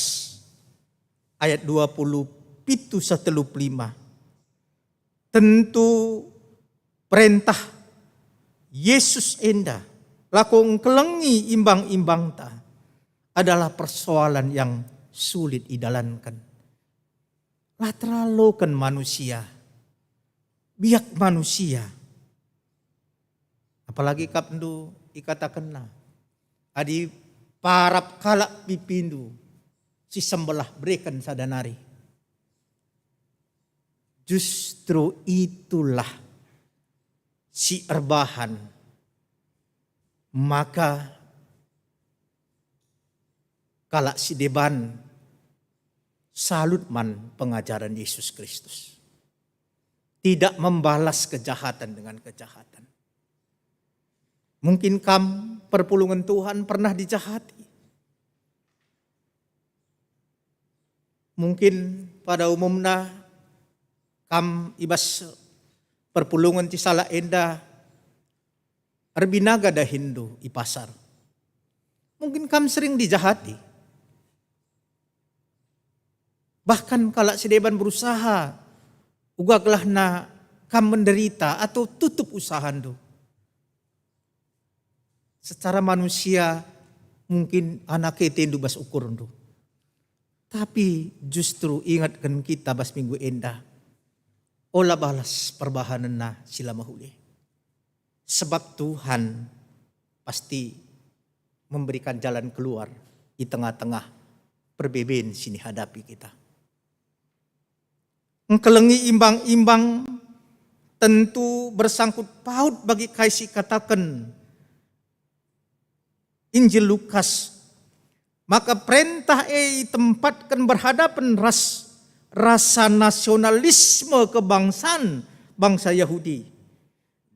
ayat dua puluh pitu seh telu puluh lima. Tentu perentah Yesus enda lako engkelengi imbang-imbangta adalah persoalan yang sulit idalanken. La terlaloken manusia, biak manusia. Apalagi kapndu ikatakenna, adi parap kalak pipindu si sembelah bereken sada nari. Justru itulah si erbahan maka kalak si deban salut man pengajaren Yesus Kristus. Tidak membalas kejahatan dengan kejahatan. Mungkin kam perpulungen Tuhan pernah dijahati. Mungkin pada umumna kam i bas perpulungen si salah enda erbinaga dahinndu i pasar. Mungkin kam sering dijahati. Bahkan kalak si deban berusaha uga gelahna kam menderita atau tutup usahandu. Secara manusia mungkin anak ketendu bas ukurndu. Tapi justru ingatken kita bas minggu enda, ola balas perbahanenna si la mehuli. Sebab Tuhan pasti memberikan jalan keluar i tengah-tengah perbeben si nihadapi kita. Engkelengi imbang-imbang tentu bersangkut paut bagi kai si kataken Injil Lukas. Maka perentah e itempatken berhadapen ras rasa nasionalisme kebangsan bangsa Yahudi.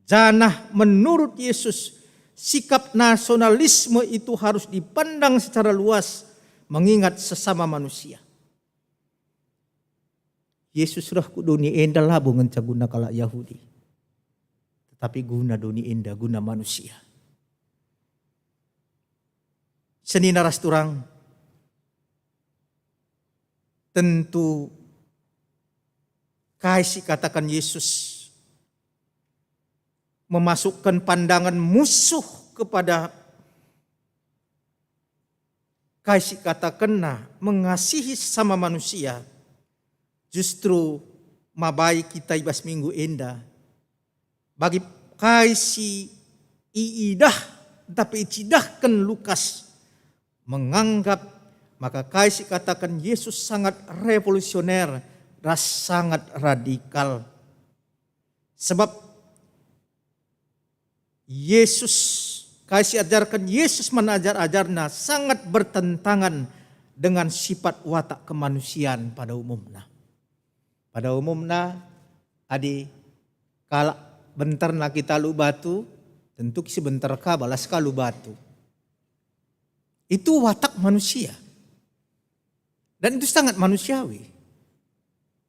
Janah menurut Yesus, sikap nasionalisme itu harus dipandang secara luas, mengingat sesama manusia. Yesus reh ku doni enda labo ngenca guna kalak Yahudi, tetapi guna doni enda, guna manusia. Senina ras turang, tentu kai si kataken Yesus memasukkan pandangan musuh kepada kai si katakenna mengasihi sesama manusia, justru mabai kita i bas minggu enda. Bagi kai si iidah tapi icidahken Lukas menganggap maka kai si kataken Yesus sangat revolusioner ras sangat radikal. Sebab Yesus, kai si ajarken Yesus man ajar-ajarNa sangat bertentangan dengan sifat watak kemanusiaan pada umumna. Pada umumna, adi kalak benterna kita alu batu, tentu si benter ka balas ka alu batu. Itu watak manusia. Dan itu sangat manusiawi.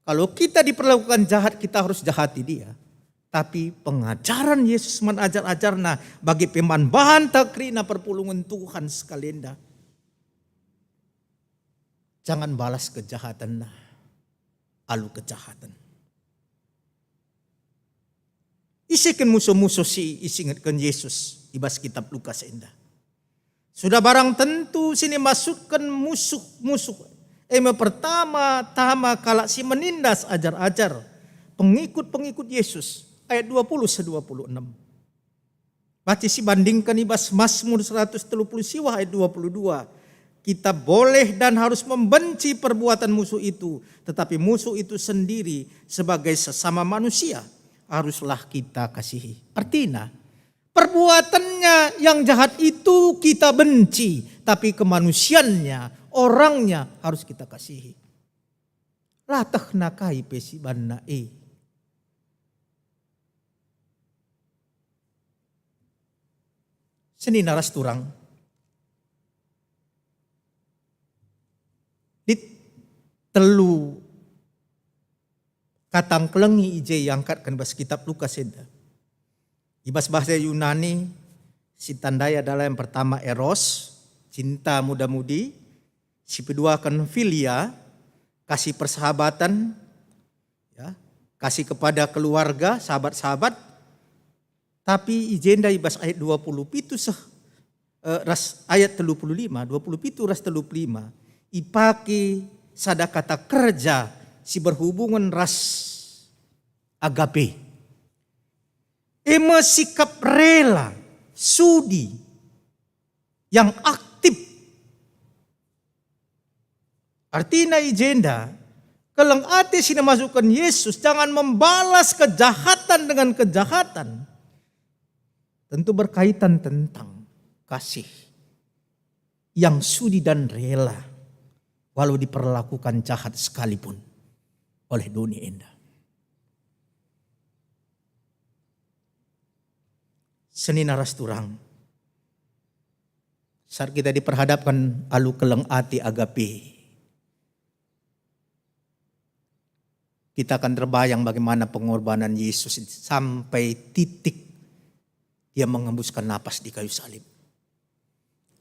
Kalau kita diperlakukan jahat, kita harus jahati dia. Tapi pengajaren Yesus man ajar-ajarNa bagi pe man banta kerina perpulungen Tuhan sekali enda. Jangan balas kejahatenna alu kejahaten. Ise kin musuh-musuh si isingetken Yesus i bas kitab Lukas enda? Sudah barang tentu si nimaksudken musuh-musuh, e me pertama-tama kalak si menindas ajar-ajar, pengikut-pengikut Yesus. ayat dua puluh seh dua puluh enam. Baca sibandingken i bas Mazmur seratus telu puluh siwah ayat dua puluh dua. Kita boleh dan harus membenci perbuatan musuh itu, tetapi musuh itu sendiri sebagai sesama manusia haruslah kita kasihi. Artina, perbuatannya yang jahat itu kita benci, tapi kemanusiannya, orangnya harus kita kasihi. La tehna kai pe si banna e. Senina ras turang. Lit telu kata engkelengi i je iangkatken bas kitab Lukas enda. I bas bahasa Yunani, si tandai adalah yang pertama eros, cinta muda-mudi, si peduaken filia, kasih persahabatan, ya, kasih kepada keluarga, sahabat-sahabat. Tapi i jenda i bas ayat dua puluh pitu seh, eh, ras ayat telu puluh lima, dua puluh pitu ras telu puluh lima, ipake sada kata kerja si berhubungen ras agape. E me sikap rela, sudi, yang aktif. Artina i jenda, keleng ate si nemasukken Yesus, jangan membalas kejahatan dengan kejahatan. Tentu berkaitan tentang kasih yang sudi dan rela, walau diperlakukan jahat sekalipun oleh doni enda. Senina ras turang. Saat kita diperhadapkan alu keleng ate agape, kita akan terbayang bagaimana pengorbanan Yesus sampai titik Dia menghembuskan napas di kayu salib.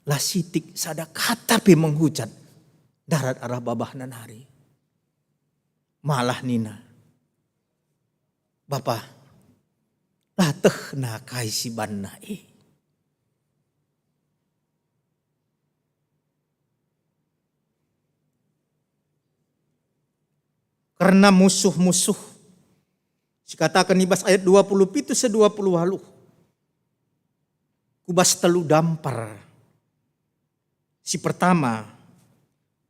La sitik sada kata pe menghujat darat arah babahna nari. Malah nina, "Bapa, la tehna kai si banna e." Kerna musuh-musuh, sikataken i bas ayat dua puluh pitu seh dua puluh waluh, ku bas telu dampar. Si pertama,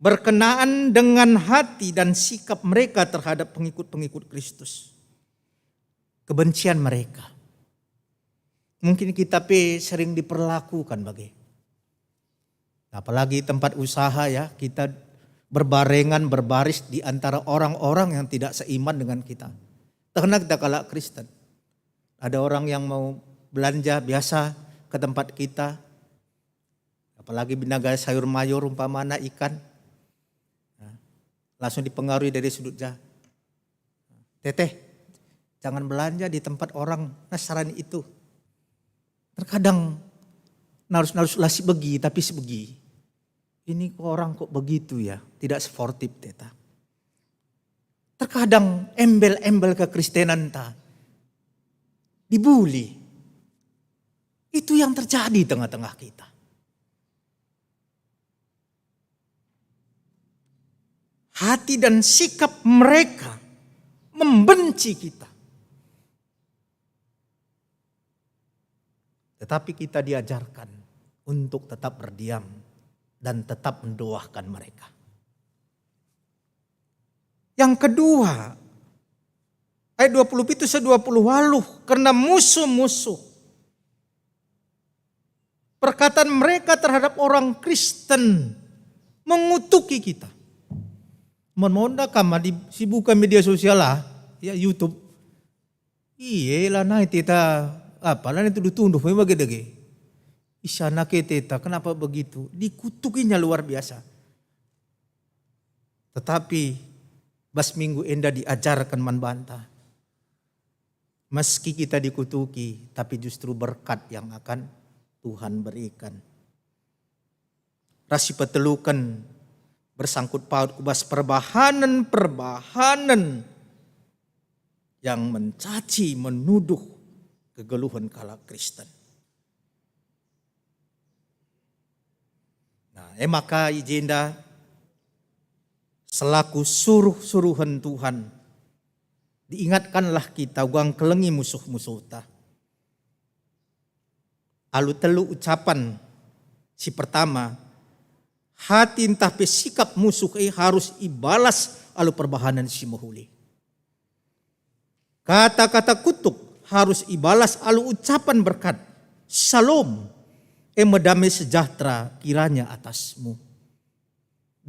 berkenaan dengan hati dan sikap mereka terhadap pengikut-pengikut Kristus. Kebencian mereka. Mungkin kita pe sering diperlakukan bage. Apalagi tempat usaha, ya, kita berbarengan, berbaris di antara orang-orang yang tidak seiman dengan kita. Tehna kita kalak Kristen. Ada orang yang mau belanja biasa ke tempat kita, apalagi binaga sayur mayur umpamana ikan, nah, langsung dipengaruhi dari sudut ja. "Teteh, jangan belanja di tempat orang Nasrani itu. Terkadang narus-narus la sibegi, tapi sibegi. Ini kok orang kok begitu ya, tidak sportif, Teta." Terkadang embel-embel kekristenanta dibuli. Itu yang terjadi di tengah-tengah kita. Hati dan sikap mereka membenci kita. Tetapi kita diajarkan untuk tetap berdiam dan tetap mendoakan mereka. Yang kedua, ayat dua puluh pitu seh dua puluh waluh, kerna musuh-musuh. Perkataan mereka terhadap orang Kristen mengutuki kita. Mon-, monda kama di, si buka media sosial lah, ya, YouTube. Iye, lanai teta, apa, lanai tuduh-tuduh, memang bage dage. Isana ke teta, kenapa begitu? Dikutukinya luar biasa. Tetapi bas minggu enda diajarken man banta, meski kita dikutuki, tapi justru berkat yang akan Tuhan berikan. Ras sipeteluken, bersangkut paut ku bas perbahanen-perbahanen yang mencaci, menuduh kegeluhen kalak Kristen. Nah, e maka i jenda selaku suruh-suruhen Tuhan, Diingatkanlah kita uga ngkelengi musuh-musuhta. Alu telu ucapan. Si pertama, hati ntah pe sikap musuh e harus ibalas alu perbahanen si mehuli. Kata-kata kutuk harus ibalas alu ucapan berkat, "Salom, e me dame sejahtera kiranya atasmu."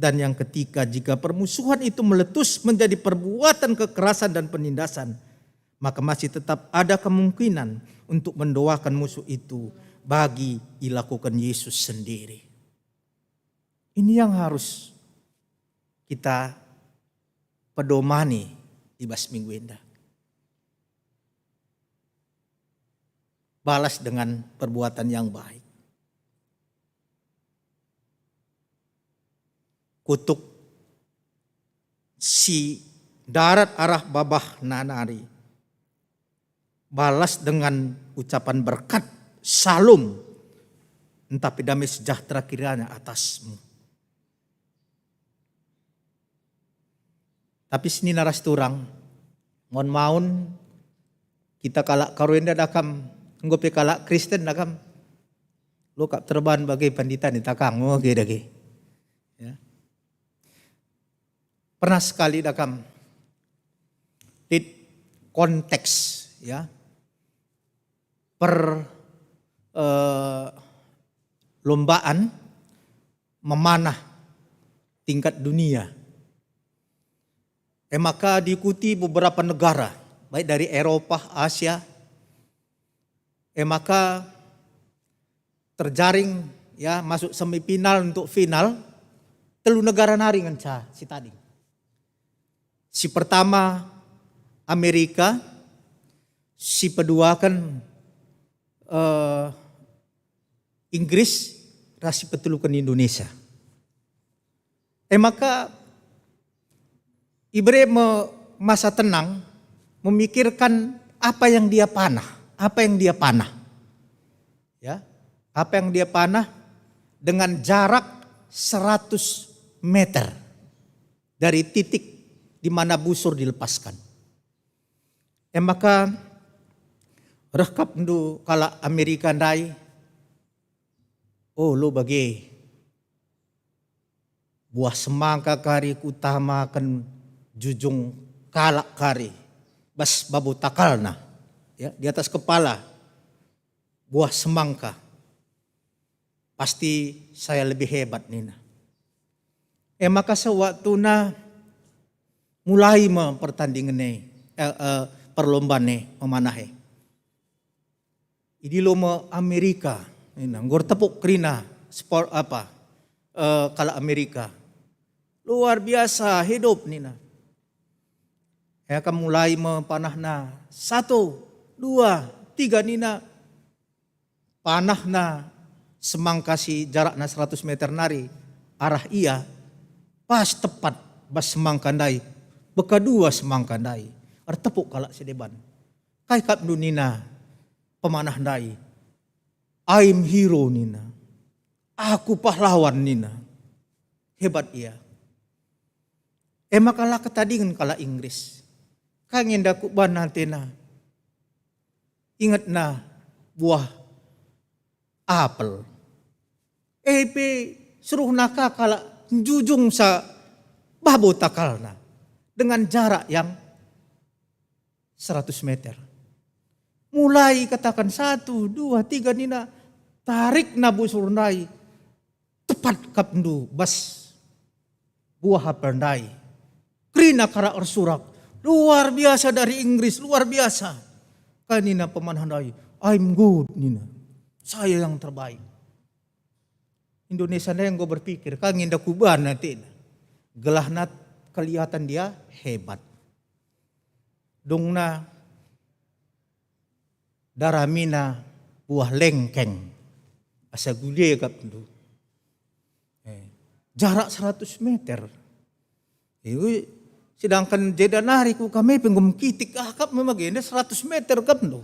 Dan yang ketiga, jika permusuhan itu meletus menjadi perbuatan kekerasan dan penindasan, maka masih tetap ada kemungkinan untuk mendoakan musuh itu bagi ilakukan Yesus sendiri. Ini yang harus kita pedomani di bas minggu enda. Balas dengan perbuatan yang baik. Kutuk si ndarat arah babahna nari, balas dengan ucapan berkat, "Salom, ntah pe dame sejahtera kiranya atasmu." Tapi senina ras turang, maun-maun kita kalak Karo enda dakam, enggo pe kalak Kristen dakam, lo kap terban bage pandita ni takang, oke dage. Ya. Pernah sekali dakam, lit konteks, ya, per, eh, lombaan memanah tingkat dunia. E maka diikuti beberapa negara, baik dari Eropa, Asia. E maka terjaring, ya, masuk semifinal untuk final, telu negara nari ngenca si tading. Si pertama Amerika, si peduaken, eh, Inggris, ras si peteluken Indonesia. E maka ibere me masa tenang memikirkan apa yang dia panah, apa yang dia panah. Ya, apa yang dia panah dengan jarak seratus meter dari titik di mana busur dilepaskan. E maka reh kap ndu kalak Amerika ndai, oh, lo bage. Buah semangka kari kutamaken jujung kalak kari bas babo takalna, ya, di atas kepala buah semangka. Pasti saya lebih hebat nina. E maka sewaktuna mulai me pertandingen e, eh, eh, perlombaan e memanah e. Idilo me Amerika, nina, enggo ertepuk kerina sport apa, eh, kalak Amerika. Luar biasa hidup nina. Ya kan mulai me panahna, satu, dua, tiga nina. Panahna semangka si jarakna seratus meter nari arah ia, pas tepat bas semangka ndai, beka dua semangka ndai, ertepuk kalak si deban. Kai kap ndu nina pemanah ndai? "I'm hero," nina. "Aku pahlawan," nina. Hebat ia. E maka la ketadingen kalak Inggris. Kai nge enda kuban atena. Ingetna buah apel. E pe suruhna ka kalak njujungsa babo takalna dengan jarak yang seratus meter. Mulai katakan satu, dua, tiga nina, tarikna busur ndai, tepat kap ndu bas buah apel ndai. Kerina kalak ersurak, "Luar biasa dari Inggris, luar biasa." Kai nina pemanah ndai, "I'm good," nina. "Saya yang terbaik." Indonesia ndai enggo berpikir, "Kai nge enda kuban atena." Gelahna kelihatan dia hebat. Dungna daramina buah lengkeng. Asa gule kap ndu. Eh, jarak seratus meter. Iku, sedangkan jeda nari ku kami pe enggo mengkitik, ah, kap memang enda seratus meter kap ndu.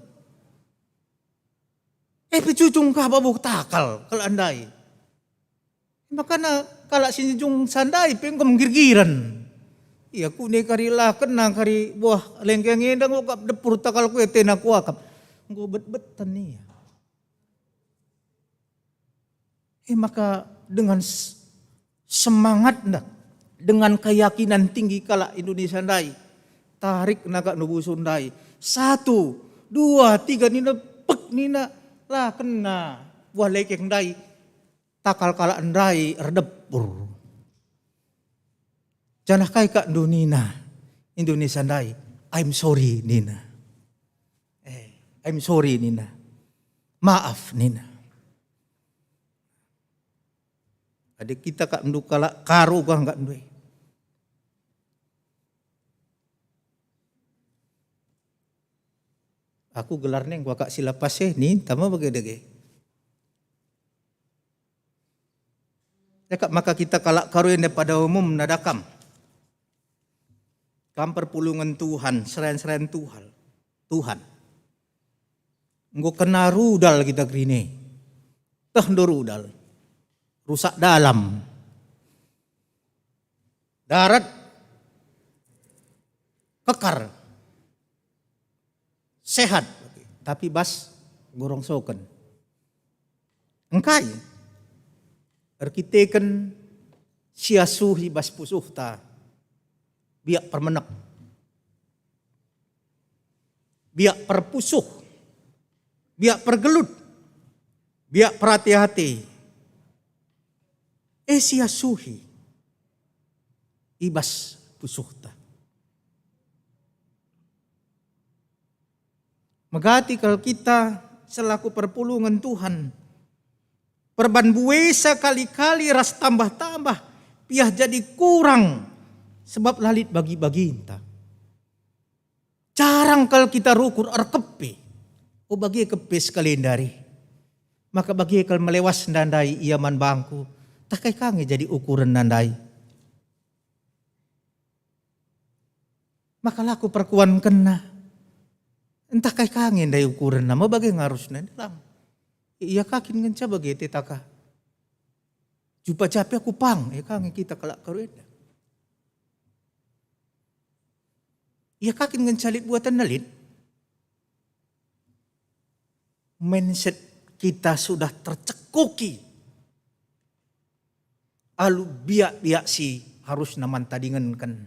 E pe jujung ka babo takal kalak ndai. Makana kalak si njujungsa ndai pe enggo menggirgiren. Ia kune kari la kena kari buah lengkeng enda, enggo kap depur takal ku etena kuakap. Enggo bet-beten ia. Eh, maka dengan s-, semangat nda, dengan keyakinan tinggi kalak Indonesia ndai, tarik nagak nubusu ndai. Satu, dua, tiga nina, pek nina, la kena buah lengkeng ndai, takal kalak ndai erdepur. Janah kai kak ndu nina Indonesia ndai, "I'm sorry," nina. Eh, "I'm sorry," nina. "Maaf," nina. Adi kita kak ndu kalak Karo kah nggak ndu e? Aku gelarna enggo kak si lapas e, ninta me bage dage. Ya kak, maka kita kalak Karo enda pada umumna dakam. Kam perpulungen Tuhan, serayan-serayan Tuhan. Tuhan. Enggo kena rudal kita kerine. Teh ndo rudal. Rusak dalam. Darat kekar. Sehat, tapi bas gorong soken. Engkai? Erkiteken siasuhi bas pusuhta, biak permenek, biak perpusuh, biak pergelut, biak perate-ate. E siasuhi i bas pusuhta. Megati kal kita selaku perpulungen Tuhan. Perban buesa kali-kali ras tambah-tambah, piah jadi kurang, sebab la lit bagi-baginta. Jarang kal kita rukur erkepe. O bage kepe sekalenda e. Maka bage kal melewas ndai ia man bangku. Tah kai ka nge jadi ukurenna ndai? Maka la kuperkuankenna. Ntah kai ka nge ndai ukurenna, me bage ngarusna, dalam. Ia ka kin ngenca bage tetaka. Jupa-jape aku pang, e ka nge kita kalak Karo enda. Ia ka kin ngenca lit buatenna lit. Mindset kita sudah tercekoki. Alu biak-biak si harusna man tadingenken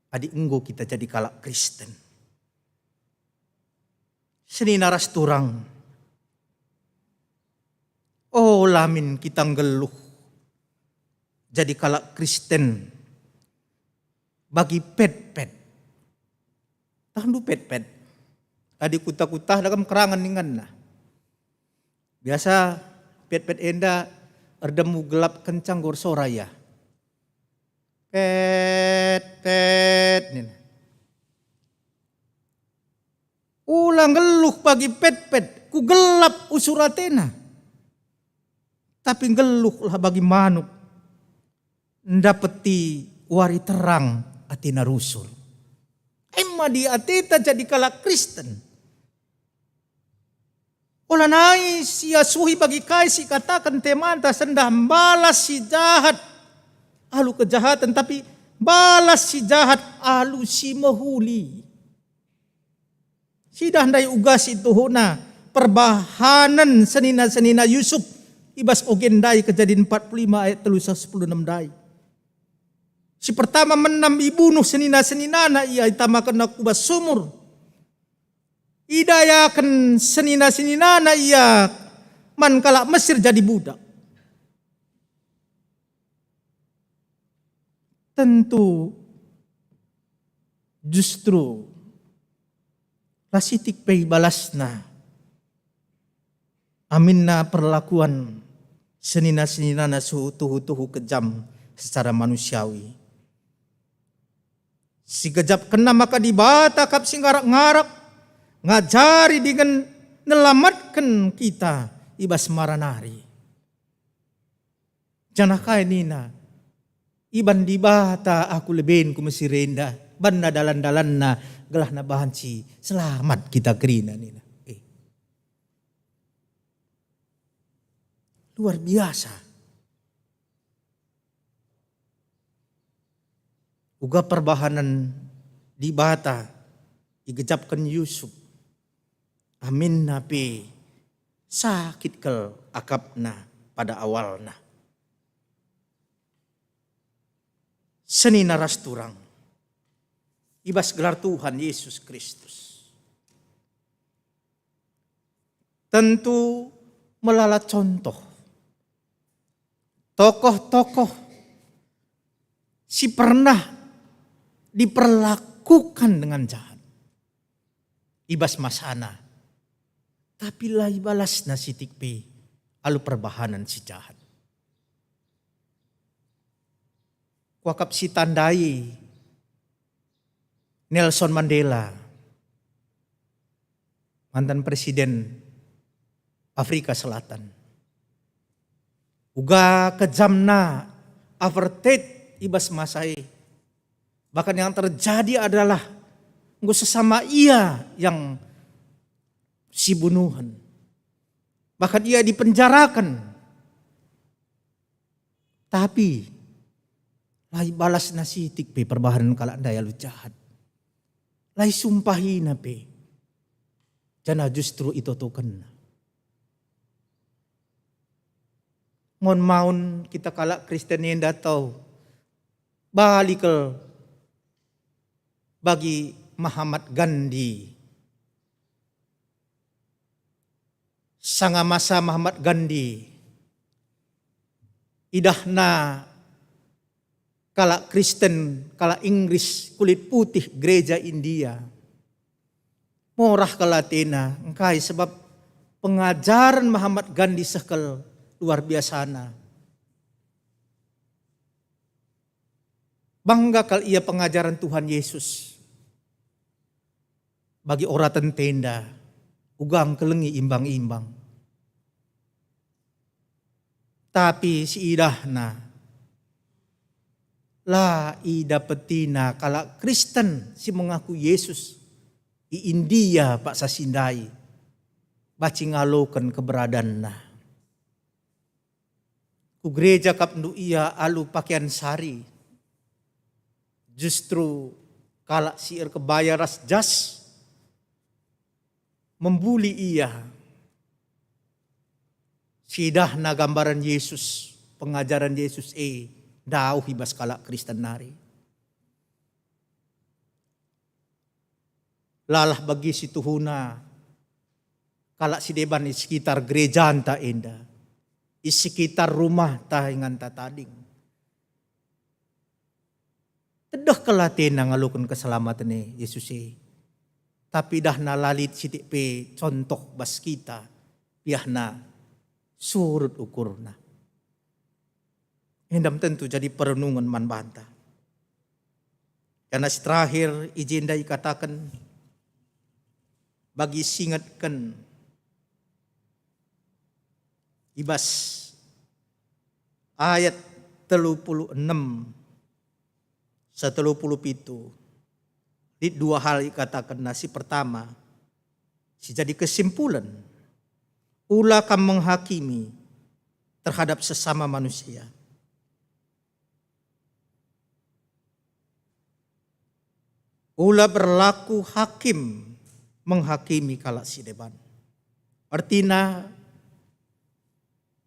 adi enggo kita jadi kalak Kristen. Senina ras turang, ola min kita nggeluh jadi kalak Kristen bagi petpet. Tah ndu petpet? Adi kuta-kuta dagem kerangen inganna. Biasa petpet enda erdemu gelap kencang gor sora ia. Pet, pet, nina. Ula nggeluh bagi petpet, ku gelap usur atena. Tapi nggeluhlah bagi manuk, ndapeti wari terang atena rusur. Ema di ateta jadi kalak Kristen. Olanai siasuhi bagi kai si kataken temanta sendah mbalas si jahat alu kejahaten, tapi mbalas si jahat alu si mehuli. Sidah ndai uga si tuhuna perbahanen senina-senina Yusuf i bas oge ndai, Kejadin empat puluh lima ayat telu sepuluh enem ndai. Si pertama menam ibunuh senina-seninana, ia itamakenna ku bas sumur. Idayaken senina-seninana ia man kalak Mesir jadi budak. Tentu justru la sitik pe ibalasna aminna perlakuan senina-seninana si tuhu-tuhu kejam secara manusiawi. Si gejapkenna maka Dibata kap si ngarak-ngarak, ngajari dingen nelamatken kita i bas mara nari. Janah kai nina, "Iban Dibata aku leben ku Mesir enda, banna dalan-dalanna gelah banci selamat kita kerina," nina. Eh. Luar biasa. Uga perbahanen Dibata igejapken Yusuf, aminna pe sakit kal akapna pada awalna. Senina ras turang, i bas gelar Tuhan Yesus Kristus. Tentu melala contoh tokoh-tokoh si pernah diperlakukan dengan jahat i bas masana, tapi la ibalasna sitik pe alu perbahanen si jahat. Kuakap si tandai Nelson Mandela, mantan presiden Afrika Selatan. Uga kejamna apartheid i bas masa e. Bahkan yang terjadi adalah enggo sesama ia yang sibunuhen. Bahkan ia dipenjaraken. Tapi la ibalasna sitik pe perbahanen kalak ndai alu jahat. La isumpahina pe, janah justru itotokenna. Maun-maun kita kalak Kristen enda tau bali kal bagi Mahatma Gandhi. Sanga masa Mahatma Gandhi, idahna kalak Kristen, kalak Inggris kulit putih gereja India, morah kal atena engkai sebab pengajaren Mahatma Gandhi seh kal luar biasana. Bangga kal ia pengajaren Tuhan Yesus. Bagi oraten tenda, uga ngkelengi imbang-imbang. Tapi si idahna, la idapetina kalak Kristen si mengaku Yesus i India paksa si ndai, banci ngaloken keberadanna. Ku gereja kap ndu ia alu pakean sari. Justru kalak si erkebaya ras jas membuli ia. Si idahna gambaran Yesus, pengajaren Yesus e, ndauh i bas kalak Kristen nari. Lalah bagi si tuhuna kalak si deban i sekitar gerejanta enda, i sekitar rumahta inganta tading. Tedeh kal atena ngaloken keselamaten e Yesus e, tapi idahna la lit sitik pe contoh bas kita, biahna surut ukurna. Enda me tentu jadi perenungen man banta. Janah si terakhir, i jenda ikataken bagi singetken i bas ayat telu puluh enem seh telu puluh pitu, lit dua hal ikatakenna. Si pertama, si jadi kesimpulen, ula kam menghakimi terhadap sesama manusia. Ula berlaku hakim menghakimi kalak si deban. Ertina,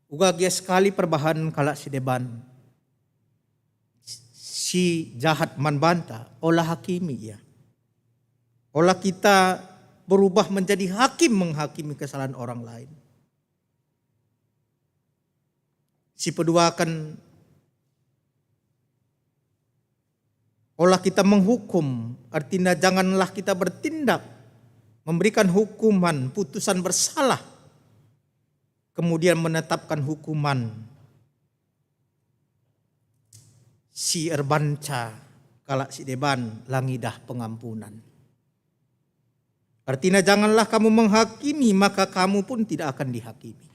uga gia sekali perbahan kalak si deban, si jahat man banta, ola hakimi ia. Ola kita berubah menjadi hakim menghakimi kesalahan orang lain. Si peduaken, ola kita menghukum, ertina janganlah kita bertindak, memberikan hukuman, putusan bersalah, kemudian menetapkan hukuman si erbanca kalak si deban la ngidah pengampunan. Ertina, janganlah kamu menghakimi, maka kamu pun tidak akan dihakimi.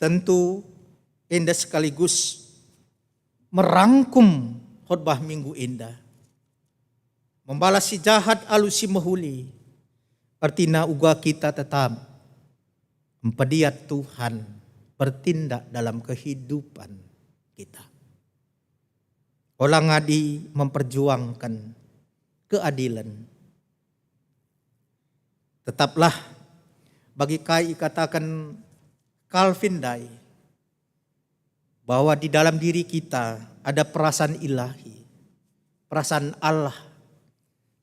Tentu enda sekaligus merangkum khotbah minggu enda. Membalas si jahat alu si mehuli, ertina uga kita tetap mpediat Tuhan bertindak dalam kehidupan kita. Ola ngadi memperjuangkan keadilen. Tetaplah bagi kai ikataken Calvin ndai, bahwa di dalam diri kita ada perasaan ilahi, perasaan Allah.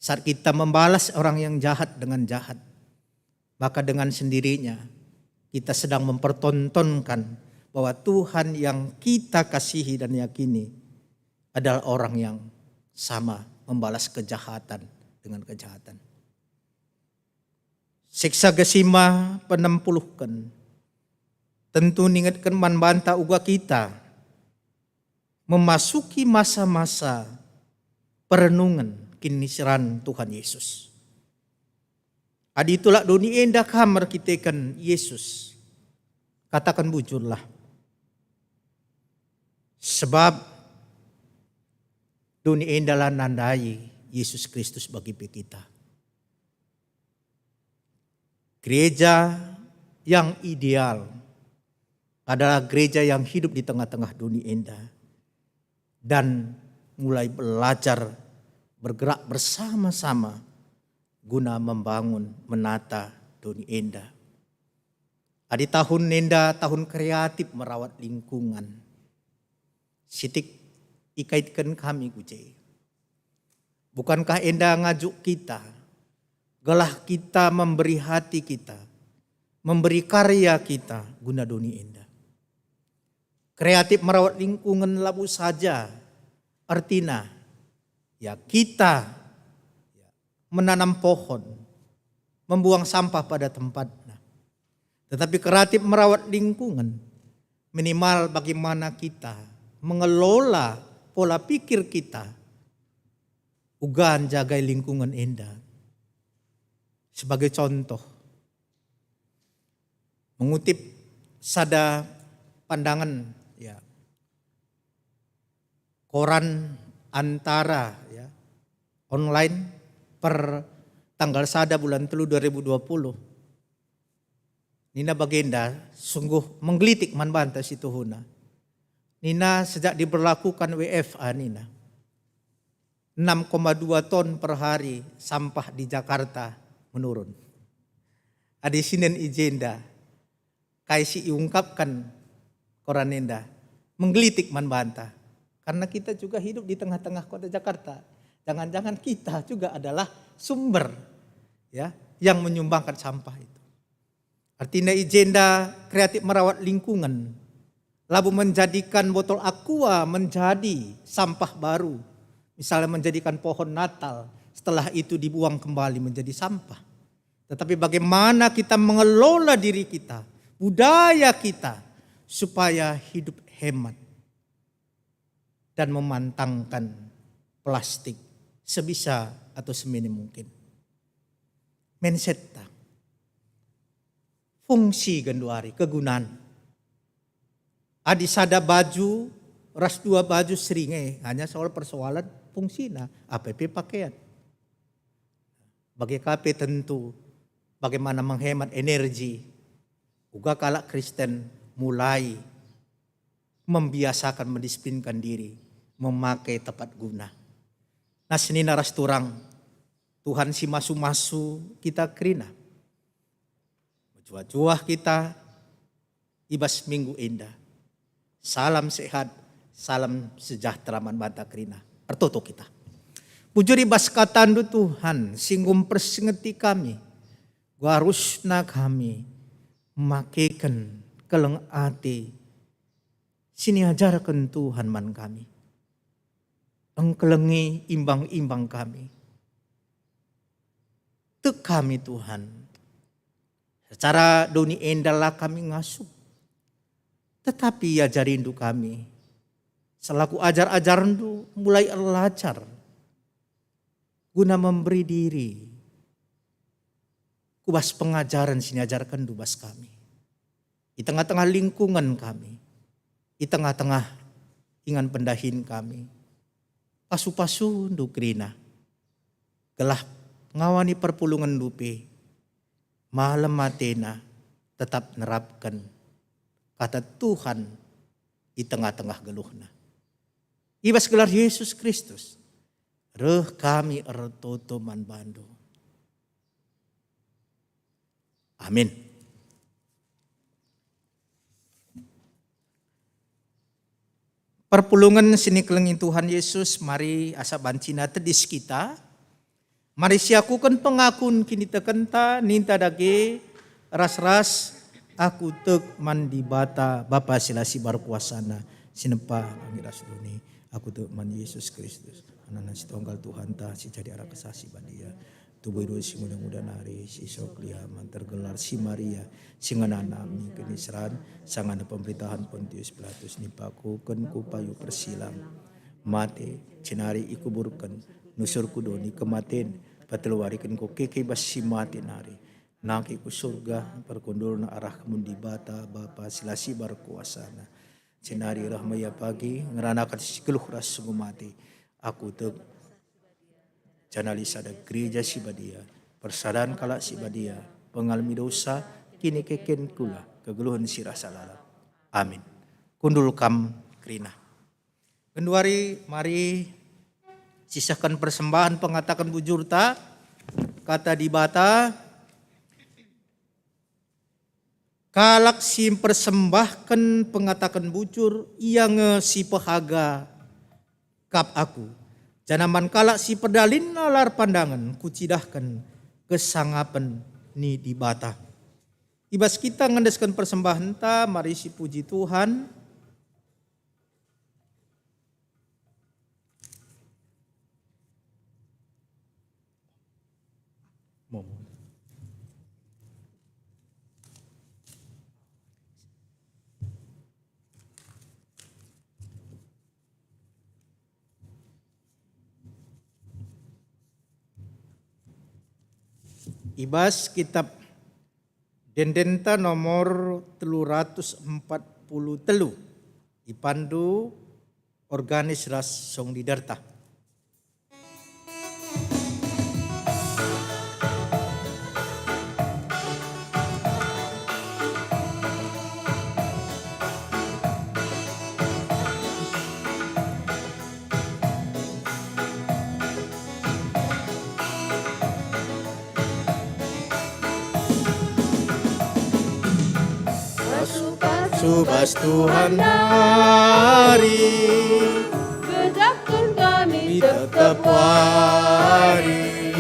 Saat kita membalas orang yang jahat dengan jahat, maka dengan sendirinya kita sedang mempertontonkan bahwa Tuhan yang kita kasihi dan yakini adalah orang yang sama membalas kejahatan dengan kejahatan. Siksa gesima penempuluhken tentu ningetken man banta uga kita memasuki masa-masa perenungen kiniseran Tuhan Yesus. Adi itulak doni enda kam erkiteken Yesus, kataken bujurlah. Sebab doni enda la nandai Yesus Kristus bagi pe kita. Gereja yang ideal adalah gereja yang hidup di tengah-tengah doni enda dan mulai belajar bergerak bersama-sama guna membangun, menata doni enda. Adi tahun enda tahun kreatif merawat lingkungan, sitik ikaitken kami ku je. Bukankah enda ngajuk kita, gelah kita memberi hati kita, memberi karya kita guna doni enda? Kreatif merawat lingkungan labo saja artina, ya, kita menanam pohon, membuang sampah pada tempatnya. Tetapi kreatif merawat lingkungan, minimal bagaimana kita mengelola pola pikir kita uga njagai lingkungan enda. Sebagai contoh, mengutip sada pandangan, ya, koran Antara, ya, online per tanggal sada bulan telu dua ribu dua puluh. Nina bagenda sungguh menggelitik man banta situhuna. Nina sejak diberlakukan W F A nina, enam koma dua ton per hari sampah di Jakarta menurun. Adi sinen i jenda, kai si iungkapken koran enda menggelitik man banta. Karena kita juga hidup di tengah-tengah kota Jakarta. Jangan-jangan kita juga adalah sumber, ya, yang menyumbangkan sampah itu. Artinya i jenda kreatif merawat lingkungan. Labo menjadikan botol aqua menjadi sampah baru. Misalnya menjadikan pohon Natal, setelah itu dibuang kembali menjadi sampah. Tetapi bagaimana kita mengelola diri kita, budaya kita, supaya hidup hemat dan memantangkan plastik sebisa atau seminim mungkin. Mindset ta. Fungsi genduari, kegunan. Adi sada baju ras dua baju sering e, hanya soal persoalan fungsina, apa pe pakaian. Bage ka pe tentu bagaimana menghemat energi. Uga kalak Kristen mulai membiasakan, mendisiplinkan diri memakai tepat guna. Nah, senina ras turang, Tuhan si masu-masu kita kerina. Mejuah-juah kita i bas minggu enda. Salam sehat, salam sejahtera man banta kerina. Ertoto kita. Bujur i bas katandu Tuhan, si enggo mpersingeti kami, arusna kami makeken keleng ate si niajarken Tuhan man kami. Engkelengi imbang-imbang kami. Tek kami, Tuhan. Secara doni enda la kami ngasup, tetapi iajariNdu kami. Selaku ajar-ajarNdu mulai erlajar guna memberi diri ku bas pengajaren si niajarkenNdu bas kami. I tengah-tengah lingkungan kami, i tengah-tengah ingan pendahin kami, pasu-pasuNdu kerina, gelah ngawani perpulungenNdu pe malem atena tetap nerapken kata Tuhan i tengah-tengah geluhna. I bas gelar Yesus Kristus, reh kami ertoto man bandu. Amin. Perpulungen si nikelengi Tuhan Yesus, mari asa bancina tedis kita. Mari siakuken pengakun kinitekenta, ninta dage ras-ras, "Aku tek man Dibata, Bapa si la sibar kuasana, si nempa langit ras doni. Aku tek man Yesus Kristus, Anana si tonggal Tuhanta, si jadi arah kesah si badia. Tubuh si nguda-nguda nari, si sok liaman tergelar si Maria, si ngenana mi kiniseran, sangana pemerintahan Pontius Pilatus, nipakuken ku payu persilang. Mate, jenari ikuburken, nusur ku doni kematen, peteluwariken ku keke bas si mate nari. Nangkih ku surga, perkundulna arah kemun Dibata, Bapa si la sibar kuasana. Jenari reh me ia pagi, ngeranaken si geluh ras si enggo mate. Aku tek janah lit sada gereja si badia, persadan kalak si badia, pengalemi dosa, kinikeken kula, kegeluhen si rasa lalap. Amin. Kundul kam kerina. Genduari mari sisehken persembahen pengataken bujurta, kata Dibata, "Kalak si mpersembahken pengataken bujur, ia nge si pehaga kap Aku, janah man kalak si perdalinna la erpandangen Kucidahken kesangapen ni Dibata." I bas kita ngendesken persembahenta, mari sipuji Tuhan. I bas kitab Ende-endenta nomor telu ratus empat puluh telu, ipandu organis ras song leaderta. Pasu-pasu bas Tuhan nari, gejakken kami tep-tep wari.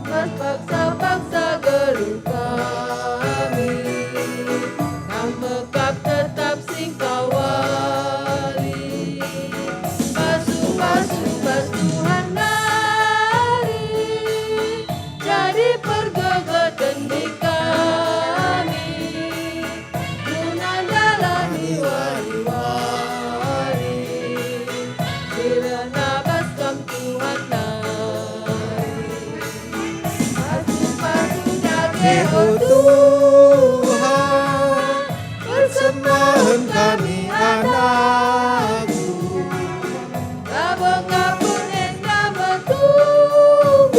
Bas paksa-paksa geluh kami, Kam me kap tetap singkawali. Pasu-pasu bas Tuhan nari, jadi pergegeten di kami. Guna jalani wari-wari, si reh bas Kam Tuhan nari. Pasu-pasu dage, o Tuhan, persembahen kami anakku. Labo ngapun enda metunggung,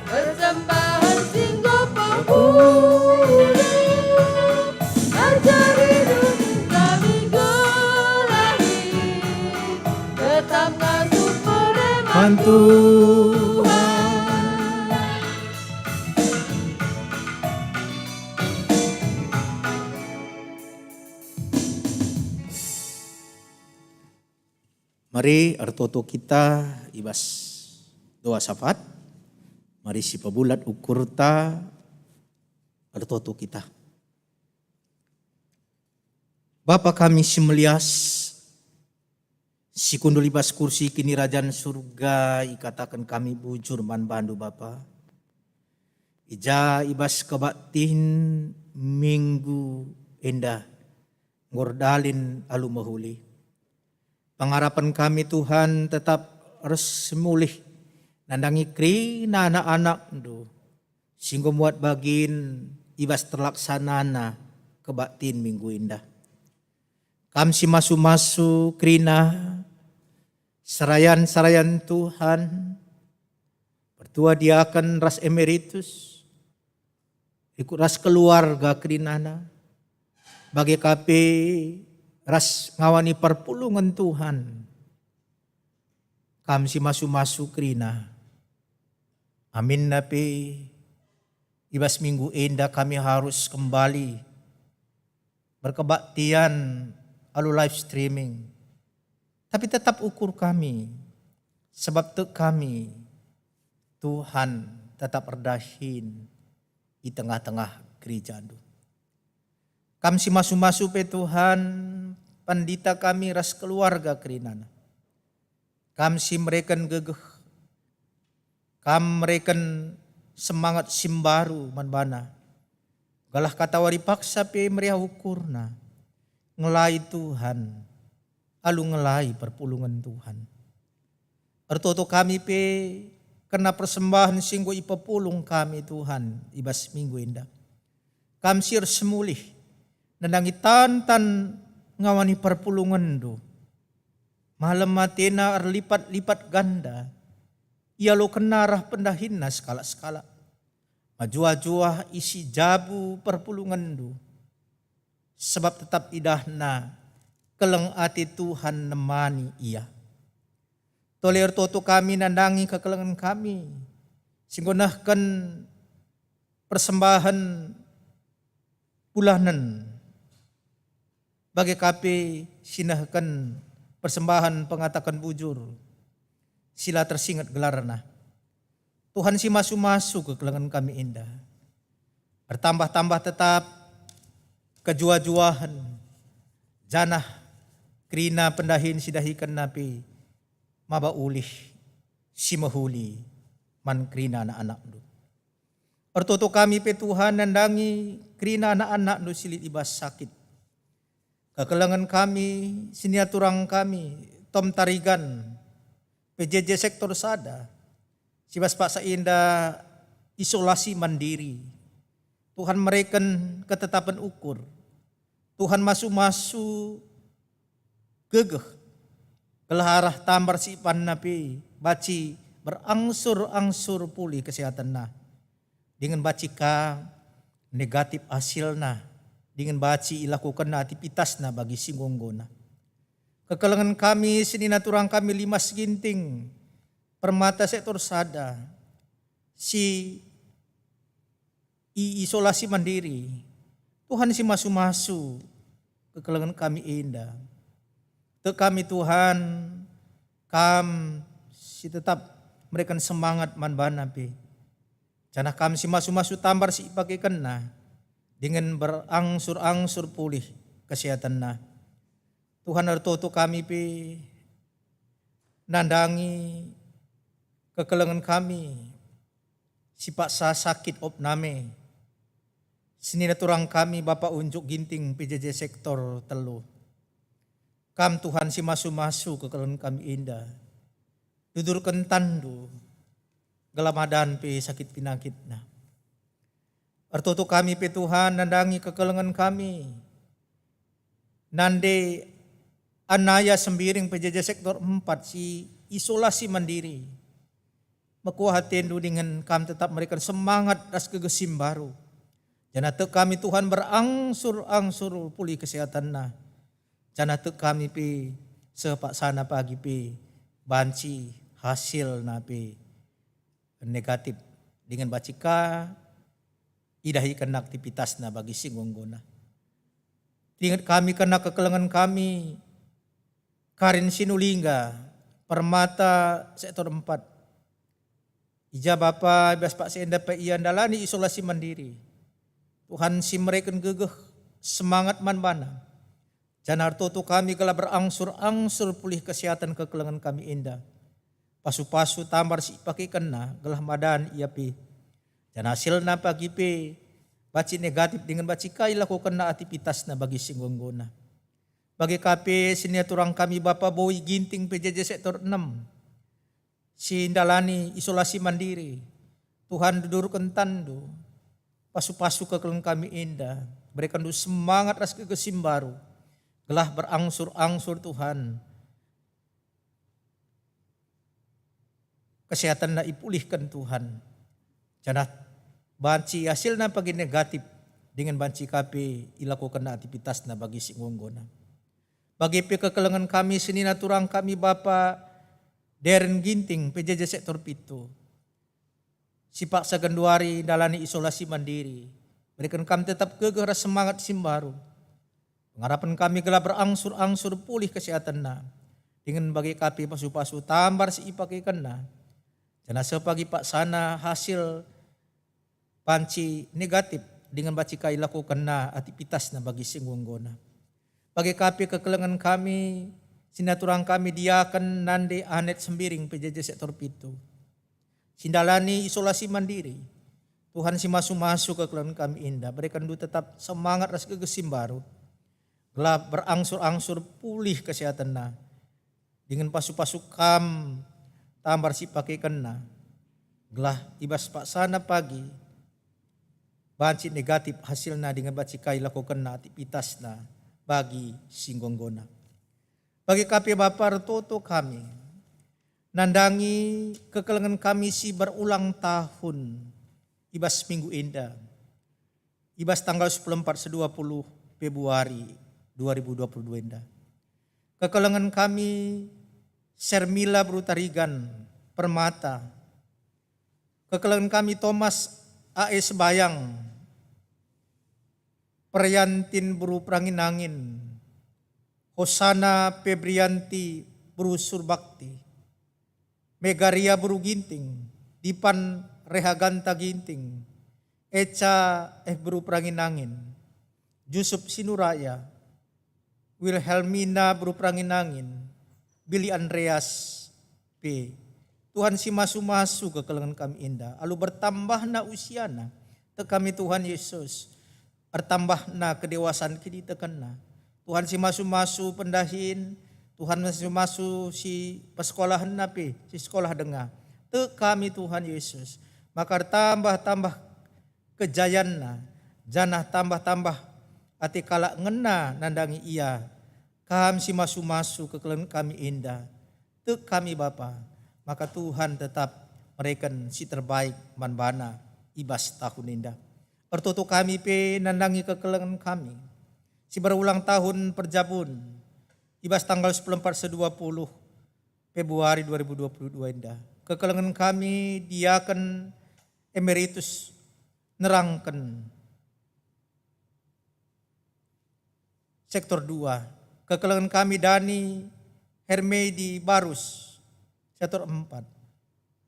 persembahen si enggo pepulung. Ajari doni kami gelahi, tetap ngasup pereman Tuhan. Mari ertoto kita i bas doa syafaat. Mari sipebulat ukurta, ertoto kita. Bapa kami si melias, si kundul i bas kursi kinirajan Surga, ikataken kami bujur man bandu, Bapa. I ja i bas kebaktin minggu enda enggo erdalin alu mehuli. Pengarapen kami, Tuhan, tetap ras mulih nandangi kerina anak-anakndu si enggo muat bagin i bas terlaksanana kebaktin minggu enda. Kam si masu-masu kerina serayan-serayan Tuhan, pertua diaken ras emeritus, rikut ras keluarga kerinana, bage ka pe ras ngawani perpulungen Tuhan. Kam si masu-masu kerina. Aminna pe, i bas minggu enda kami harus kembali berkebaktian alu live streaming. Tapi tetap ukur kami, sebab tek kami, Tuhan tetap erdahin i tengah-tengah gerijandu. Kam si masu-masu pe Tuhan, pandita kami ras keluarga kerinana. Kam si mereken gegeh, kam mereken semangat si mbaru man bana. Gelah katawari paksa pe meriah ukurna. Ngelai Tuhan, alu ngelai perpulungen Tuhan. Ertoto kami pe kerna persembahen si enggo ipepulung kami, Tuhan, i bas minggu enda. Kam si ersemulih, nandangi tan-tan ngawani perpulungenndu. Malem atena erlipat-lipat ganda, ialokenna arah pendahinna sekalak-sekalak. Majuah-juah isi jabu perpulungenndu, sebab tetap idahna keleng ate Tuhan nemani ia. Tole ertoto kami nandangi kekelengen kami, si enggo nehken persembahen bulanen, bage ka pe si nehken persembahen pengataken bujur, si la tersinget gelarna. Tuhan si masu-masu kekelengen kami enda. Ertambah-tambah tetap kejuah-juahen, janah kerina pendahin si dahikenna pe maba ulih si mehuli man kerina anak-anakndu. Ertoto kami pe Tuhan nandangi kerina anak-anakndu si lit i bas sakit. Kekelengen kami, si nia turang kami, Tom Tarigan, P J J sektor sada, si bas paksa enda isolasi mandiri. Tuhan mereken ketetapen ukur. Tuhan masu-masu gegeh, gelah arah tambar si ipanna pe banci berangsur-angsur pulih kesehatenna. Dingen banci ka negatif hasilna, dingen banci ilakokenna aktivitasna bagi si enggo-enggona. Kekelengen kami senina turang kami Limas Ginting, Permata sektor sada, si iisolasi mandiri. Tuhan si masu-masu kekelengen kami enda. Tek kami Tuhan, Kam si tetap mereken semangat man bana pe. Janah Kam si masu-masu tambar si ipakekenna, dingen berangsur-angsur pulih kesehatenna. Tuhan ertoto kami pe nandangi kekelengen kami si paksa sakit opname. Senina turang kami Bapa Unjuk Ginting P J J sektor telu. Kam Tuhan si masu-masu kekelengen kami enda. Dudurken tanNdu, gelah madan pe sakit penakitna. Ertoto kami pe Tuhan nandangi kekelengen kami. Nande Anaya Sembiring P J J sektor empat si isolasi mandiri. Mekuah atendu dingen Kam tetap mereken semangat ras gegeh si mbaru. Janah tek kami Tuhan berangsur-angsur pulih kesehatanna. Janah tek kami pe seh paksana pagi pe banci hasilna pe negatif dingen banci ka idahiken aktivitasna bagi si enggo-enggona. Inget kami kerna kekelengen kami, Karin Sinulingga, Permata sektor empat. I ja Bapa, i bas paksa enda pe ia ndalani isolasi mandiri. Tuhan si mereken gegeh semangat man bana. Janah ertoto kami gelah berangsur-angsur pulih kesehaten kekelengen kami enda. Pasu-pasu tambar si ipakekenna gelah madan ia pe. Janah hasilna pagi pe banci negatif dingen banci ka ilakokenna aktivitasna bagi si enggo-enggona. Bage ka pe senina turang kami Bapa Boy Ginting P J J sektor enam, si ndalani isolasi mandiri. Tuhan, dudurken tanNdu, pasu-pasu kekelengen kami enda, berekenNdu semangat ras gegeh si mbaru, gelah berangsur-angsur Tuhan, kesehatanna ipulihken Tuhan, janah banci hasilna pagi negatif dingen banci ka pe ilakokenna aktivitasna bagi si enggo-enggona. Bage pe kekelengen kami senina turang kami Bapa Deren Ginting, P J J sektor pitu, si paksa genduari ndalani isolasi mandiri. Bereken kami tetap gegeh ras semangat si mbaru. Pengarapen kami gelah berangsur-angsur pulih kesehatenna, dingen bage ka pe pasu-pasu tambar si ipakekenna, janah seh pagi paksana hasil banci negatif dingen banci ka ilakokenna aktivitasna bagi si enggo-enggona. Bage ka pe kekelengen kami, senina turang kami diaken Nande Anet Sembiring, P J J sektor pitu, si ndalani isolasi mandiri. Tuhan si masu-masu kekelengen kami enda, berekenndu tetap semangat ras gegeh si mbaru, gelah berangsur-angsur pulih kesehatenna, dingen pasu-pasu kam tambar si ipakekenna, gelah i bas paksana pagi banci negatif hasilna dingen banci ka ilakokenna aktivitasna bagi si enggo-enggona. Bage ka pe Bapa, ertoto kami nandangi kekelengen kami si berulang tahun i bas minggu enda, i bas tanggal sepuluh empat se dua puluh Februari dua ribu dua puluh dua enda. Kekelengen kami Sermila Beru Tarigan Permata, kekelengen kami Thomas A E Sebayang, Peryantin Beru Perangin-angin, Hosana Febrianti Beru Surbakti, Megaria Beru Ginting, Dipan Rehaganta Ginting, Eca eh Beru Perangin-angin, Jusup Sinuraya, Wilhelmina Beru Perangin-angin, Billy Andreas pe. Tuhan si masu-masu kekelengen kami enda, alu bertambahna usiana, tek kami Tuhan Yesus, ertambahna kedewasan kinitekenna. Tuhan si masu-masu pendahin, Tuhan si masu si persekolahenna pe, si sekolah denga. Tek kami Tuhan Yesus, maka ertambah-tambah kejayanna, janah tambah-tambah ate kalak ngena nandangi ia. Kam si masu-masu kekelengen kami enda. Tek kami Bapa, maka Tuhan tetap mereken si terbaik man bana i bas tahun enda. Ertoto kami pe nandangi kekelengen kami si berulang tahun perjabun i bas tanggal sepuluh empat se dua puluh Februari dua ribu dua puluh dua enda. Kekelengen kami Diaken Emeritus nerangken sektor dua. Kekelengen kami Dani Hermedi Barus, sektor empat.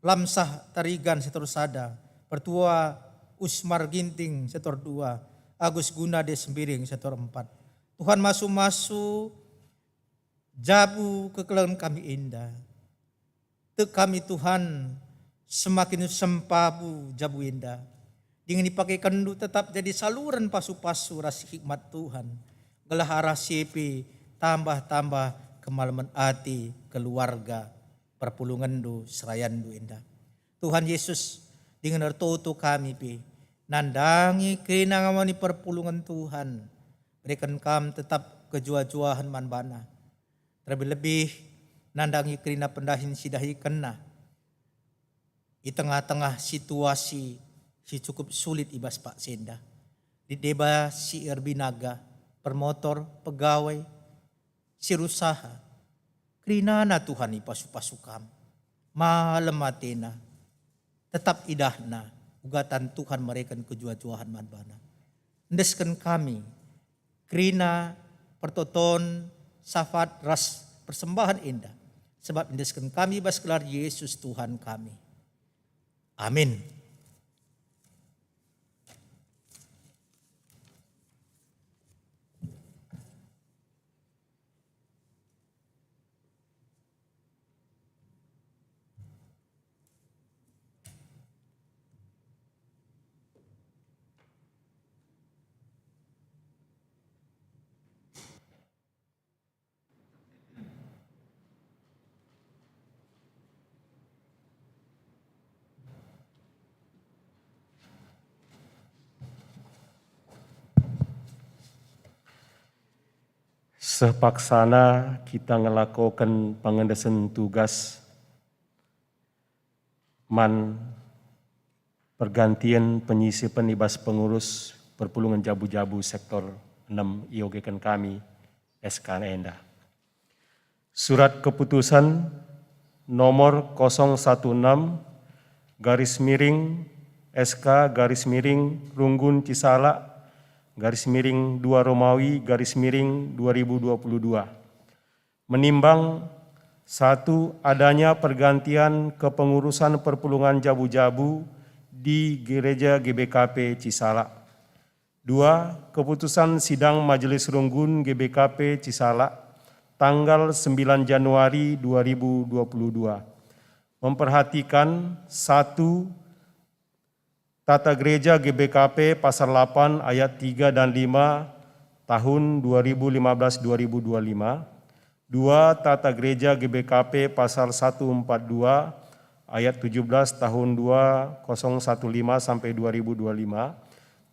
Lamsah Tarigan, sektor sada. Pertua Usmar Ginting, sektor dua. Agus Gunade Sembiring, sektor empat. Tuhan masu-masu jabu kekelengen kami enda. Tek kami Tuhan, semakin sempabu jabu enda, dingen ipakekenndu tetap jadi saluren pasu-pasu ras hikmat Tuhan, gelah arah si pe tambah-tambah kemalemen ate keluarga perpulungenndu serayanndu enda. Tuhan Yesus, dingen ertoto kami pe nandangi kerina ngamani perpulungen Tuhan, bereken Kam tetap kejuah-juahen man bana. Terlebih-lebih nandangi kerina pendahin si dahikenna i tengah-tengah situasi si cukup sulit i bas paksa enda. Lit deba si erbinaga, permotor, pegawai, si rusaha. Kerinana Tuhan ipasu-pasu Kam. Malem atena. Tetap idahna ugatan Tuhan mereken kejuah-juahen man bana. Endesken kami kerina pertoton, syafaat ras persembahen enda, sebab endesken kami bas gelar Yesus Tuhan kami. Amin. Seh paksana kita ngelakoken pengendesen tugas man pergantian penyisipen i bas pengurus perpulungen jabu-jabu sektor enem iogeken kami S K N enda. Surat Keputusan nomor kosong satu enam garis miring S K garis miring Runggun Cisalak garis miring dua Romawi garis miring dua ribu dua puluh dua. Menimbang, satu, adanya pergantian kepengurusan perpulungen jabu-jabu di Gereja G B K P Cisalak. Dua, keputusan sidang Majelis Runggun G B K P Cisalak tanggal sembilan Januari dua ribu dua puluh dua. Memperhatikan, satu, Tata Gereja G B K P pasal delapan ayat tiga dan lima tahun dua ribu lima belas dua ribu dua puluh lima. Dua, Tata Gereja G B K P pasal satu empat dua ayat tujuh belas tahun dua kosong satu lima sampai dua ribu dua puluh lima.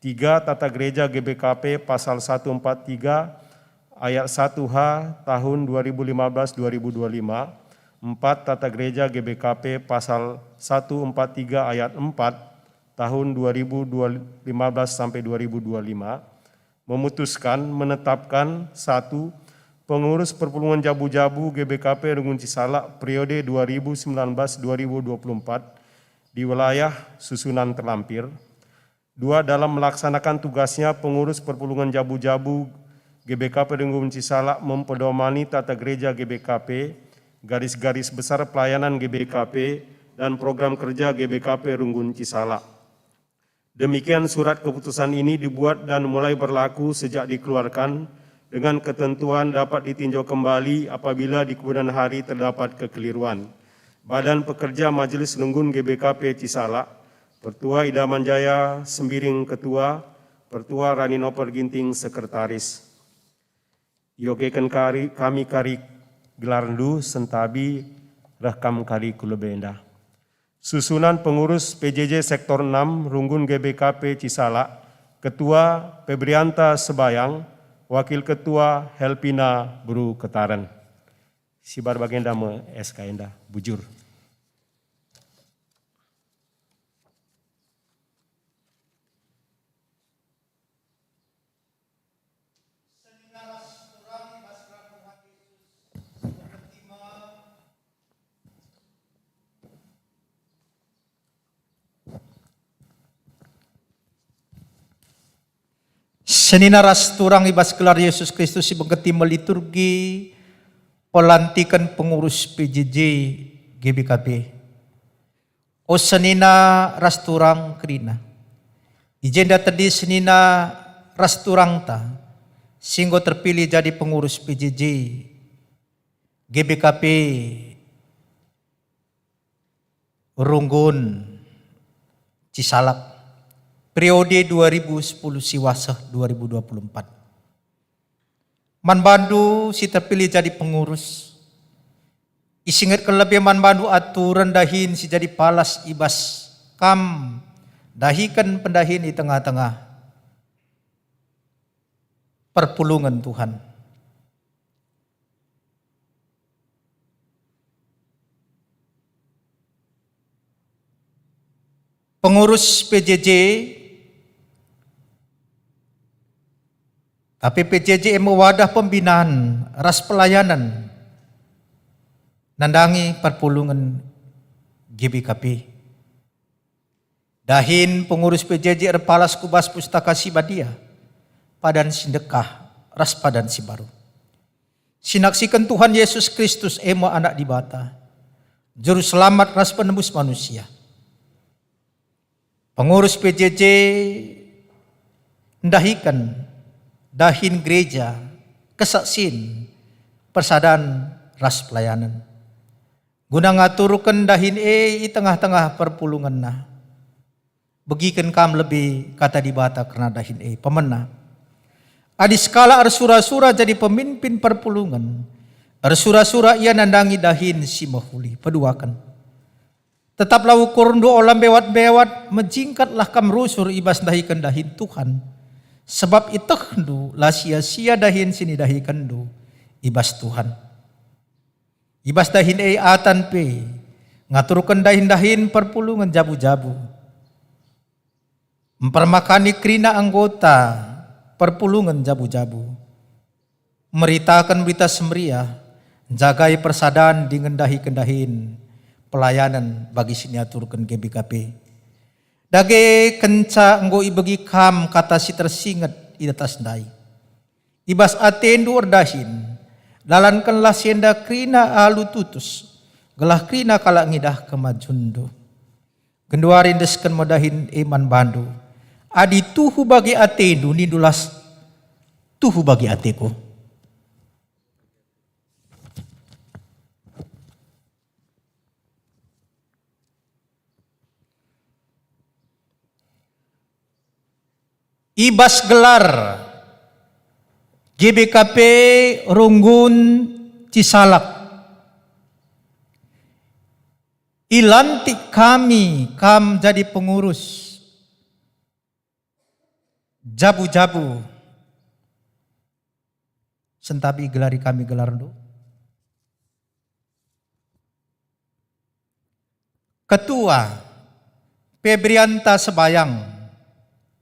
Tiga, Tata Gereja G B K P pasal satu empat tiga ayat satu H tahun dua ribu lima belas dua ribu dua puluh lima. Empat, Tata Gereja G B K P pasal satu empat tiga ayat empat tahun dua ribu lima belas sampai dua ribu dua puluh lima, memutuskan, menetapkan, satu, pengurus perpulungen jabu-jabu G B K P Runggun Cisalak periode dua ribu sembilan belas dua ribu dua puluh empat di wilayah susunan terlampir. Dua, dalam melaksanakan tugasnya, pengurus perpulungen jabu-jabu G B K P Runggun Cisalak mempedomani tata gereja G B K P, garis-garis besar pelayanan G B K P, dan program kerja G B K P Runggun Cisalak. Demikian surat keputusan ini dibuat dan mulai berlaku sejak dikeluarkan, dengan ketentuan dapat ditinjau kembali apabila di kemudian hari terdapat kekeliruan. Badan Pekerja Majelis Runggun G B K P Cisalak, Pertua Idaman Jaya Sembiring Ketua, Pertua Rani Noper Ginting Sekretaris. Iogeken kari, kami kari gelarndu sentabi reh kam kari ku lebe enda. Susunan pengurus P J J Sektor enam Runggun G B K P Cisalak, Ketua Pebrianta Sebayang, Wakil Ketua Helpina Beru Ketaren. Sibar bagenda me S K enda, bujur. Senina ras turang i bas gelar Yesus Kristus si bengketi me liturgi pelantiken pengurus P J J G B K P. O senina ras turang kerina. I jenda tedis senina ras turangta si enggo terpilih jadi pengurus P J J G B K P Runggun Cisalak, periode dua ribu sepuluh siwah seh dua ribu dua puluh empat. Man bandu si terpilih jadi pengurus, isingetken lebe man bandu aturen dahin si jadi palas i bas kam dahiken pendahin i tengah-tengah perpulungen Tuhan. Pengurus P J J, tapi P J J e me wadah pembinaan ras pelayanan nandangi perpulungen G B K P. Dahin pengurus P J J erpalas ku bas Pustaka Si Badia, padan si ndekah ras padan si mbaru. Sinaksiken Tuhan Yesus Kristus e me Anak Dibata, Juru Selamat ras Penembus manusia. Pengurus P J J ndahiken dahin gereja, kesaksin, persadan ras pelayanen. Guna ngaturken dahin e i tengah-tengah perpulungenna. Begiken kam lebe Kata Dibata kerna dahin e, pemena. Adi sekalak ersura-sura jadi pemimpin perpulungen, ersura-sura ia nandangi dahin si mehuli. Peduaken. Tetaplah ukurndu ola mbewat-mbewat, mejingkatlah kam rusur i bas ndahiken dahin Tuhan. Sebab ietehndu la sia-sia dahin si nidahikenndu i bas Tuhan. I bas dahin e atan pe ngaturken dahin-dahin perpulungen jabu-jabu. Mpermakani kerina anggota perpulungen jabu-jabu. Meritaken Berita Si Meriah, njagai persadan dingen ndahiken dahin pelayanen bagi si niaturken G B K P. Dage kenca enggo ibegi kam kata si tersinget i atas ndai, i bas atendu erdahin, dalankenlah si enda kerina alu tutus, gelah kerina kalak ngidah kemajunndu. Genduari endesken me dahin e man bandu. Adi tuhu bagi atendu, nindulah, "Tuhu bagi ateku." I bas gelar G B K P Runggun Cisalak, ilantik kami kam jadi pengurus jabu-jabu, sentabi gelari kami gelarndu. Ketua, Febrianta Sebayang.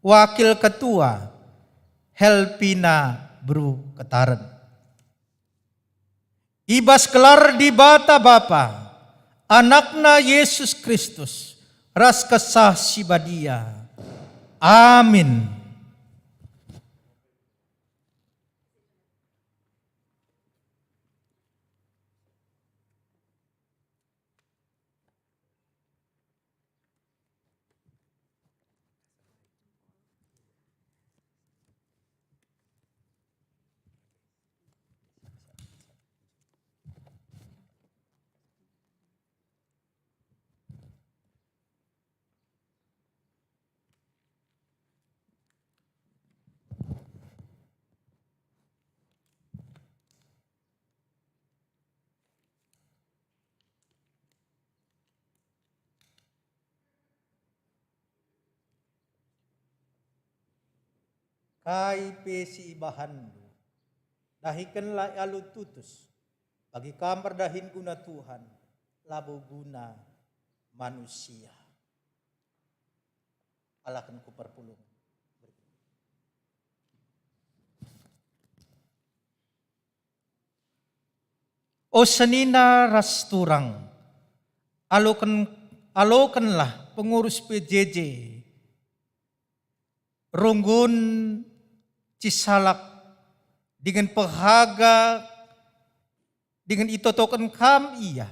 Wakil Ketua, Helpina Beru Ketaren. I bas gelar Dibata Bapa, AnakNa Yesus Kristus, ras Kesah Si Badia. Amin. Kai pe si ibahanndu, dahikenlah alu tutus, bagi kam erdahin guna Tuhan, labo guna manusia. Alaken ku perpulungen. O senina ras turang, aloken, alokenlah pengurus P J J, Runggun, Cisalak, dingen pehaga, dingen itotoken kam ia,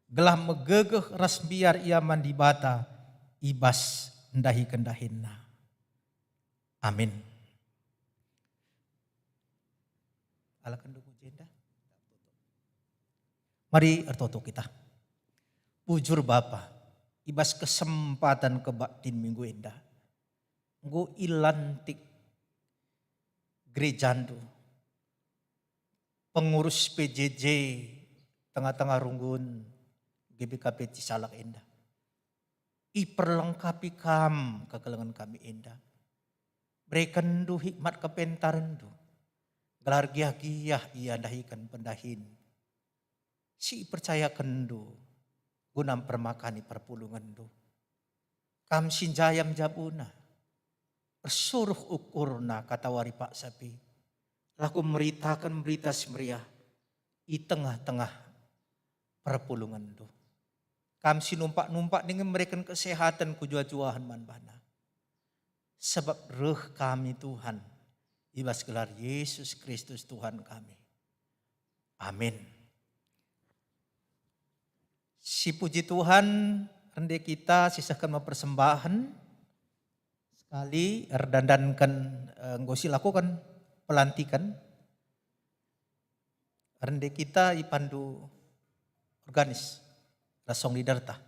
gelah megegeh ras mbiar ia man Dibata i bas ndahiken dahinna. Amin. Alakenndu ku jenda. Mari ertoto kita. Bujur Bapa, i bas kesempatan kebaktin minggu enda, enggo ilantik gerejandu, pengurus P J J tengah-tengah Runggun G B K P Cisalak enda. Iperlengkapi kam kekelengen kami enda. Berekenndu hikmat kepentarenndu, gelah ergiah-giah ia ndahiken pendahin si ipercayakenndu guna mpermakani perpulungenndu. Kam si njayam jabuna, ersuruh ukurna kata wari paksa pe, laku meritaken Berita Si Meriah i tengah-tengah perpulungenndu. Kam si numpak-numpak dingen mereken kesehaten kejuah-juahen man bana. Sebab reh kami, Tuhan, i bas gelar Yesus Kristus, Tuhan kami. Amin. Sipuji Tuhan, rende kita sisehken me persembahen. Sekali erdandanken, eh, enggo silakoken pelantiken. Rende kita ipandu organis, ras song leaderta.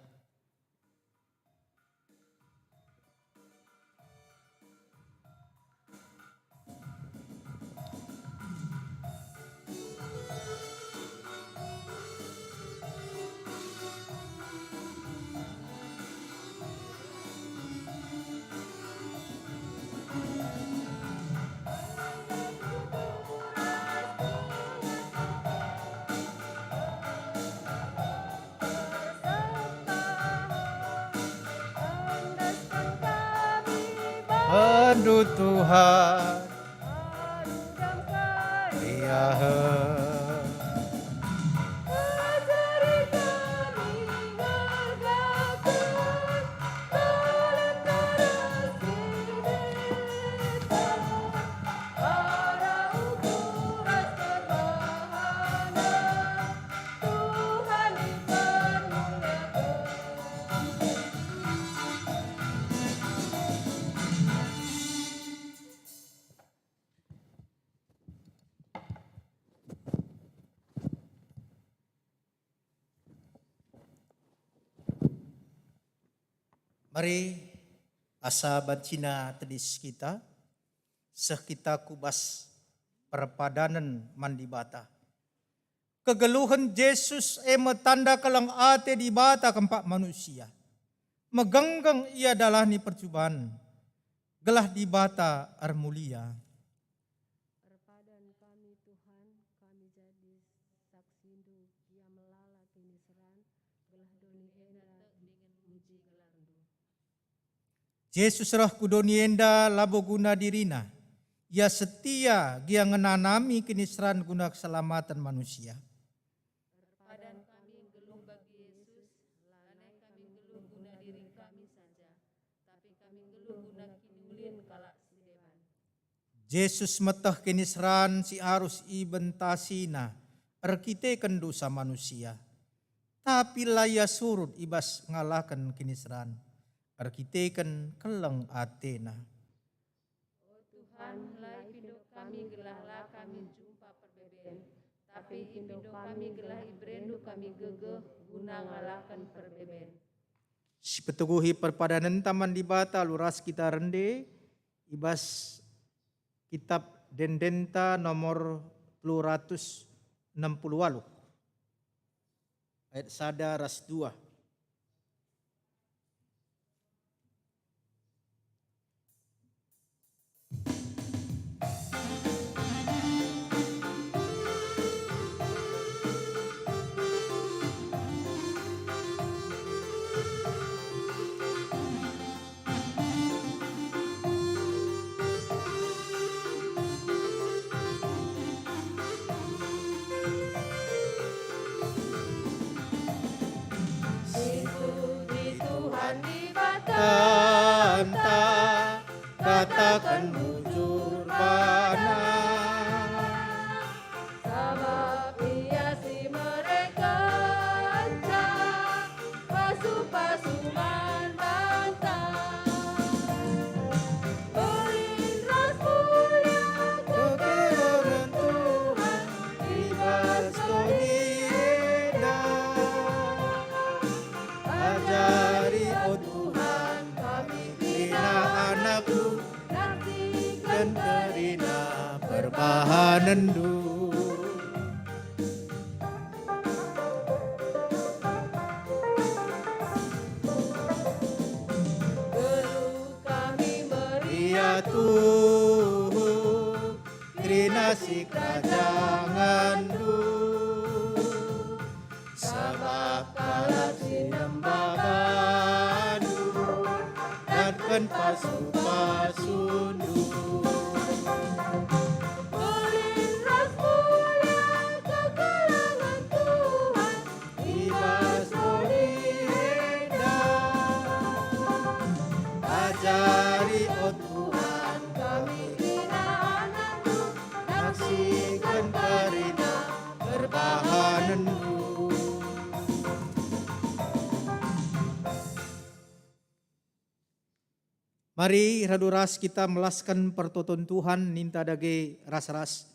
Aduh Tuhan, ia he. Mari, asa bancina tedis kita, seh kita ku bas perpadanen man Dibata. Kegeluhen Jesus e me tanda keleng ate Dibata kempak manusia. Megenggeng Ia dalani percuban, gelah Dibata ermulia. Erpadan kami, Tuhan, kami jadi saksindu, ia melala kiniseran, gelah doni enda tek dingen muji gelarNdu. Jesus reh ku doni enda labo guna diriNa. Ia setia gia ngenanami kiniseran guna keselamaten manusia. Erpadan kami nggeluh bagi Yesus, lanai kami nggeluh guna diri kami saja, tapi kami nggeluh guna kiniulin kalak si deban. Jesus meteh kiniseran si arus ibentasiNa erkiteken dosa manusia, tapi la Ia surut i bas ngalaken kiniseran erkiteken keleng ateNa. O Tuhan, la ipindo kami gelah la kami jumpa perbeben, tapi ipindo kami gelah ibereNdu kami gegeh guna ngalaken perbeben. Sipeteguhi perpadanenta man Dibata alu ras kita rende i bas Kitab Ende-endenta nomor telu ratus enem puluh waluh, ayat sada ras dua. Sipuji Tuhan Dibatanta, kataken bujur baNa. Sabap Ia si merekenca pasu-pasu man banta. Belin ras mulia kekelengen Tuhan i bas doni enda. Ajari, o Tuhan, kami kerina anakNdu, naksiken kerina perbahanenNdu. Geluh kami meriah tuhu kerina sikerajangenNdu. Sabap kalak si nembah baNdu datken pasu-pasuNdu. Belin ras mulia kekelengen Tuhan i bas doni enda. Ajari, o Tuhan, kami kerina anakNdu, naksiken kerina perbahanenNdu. Mari radu ras kita melasken pertoton Tuhan, ninta dage ras-ras.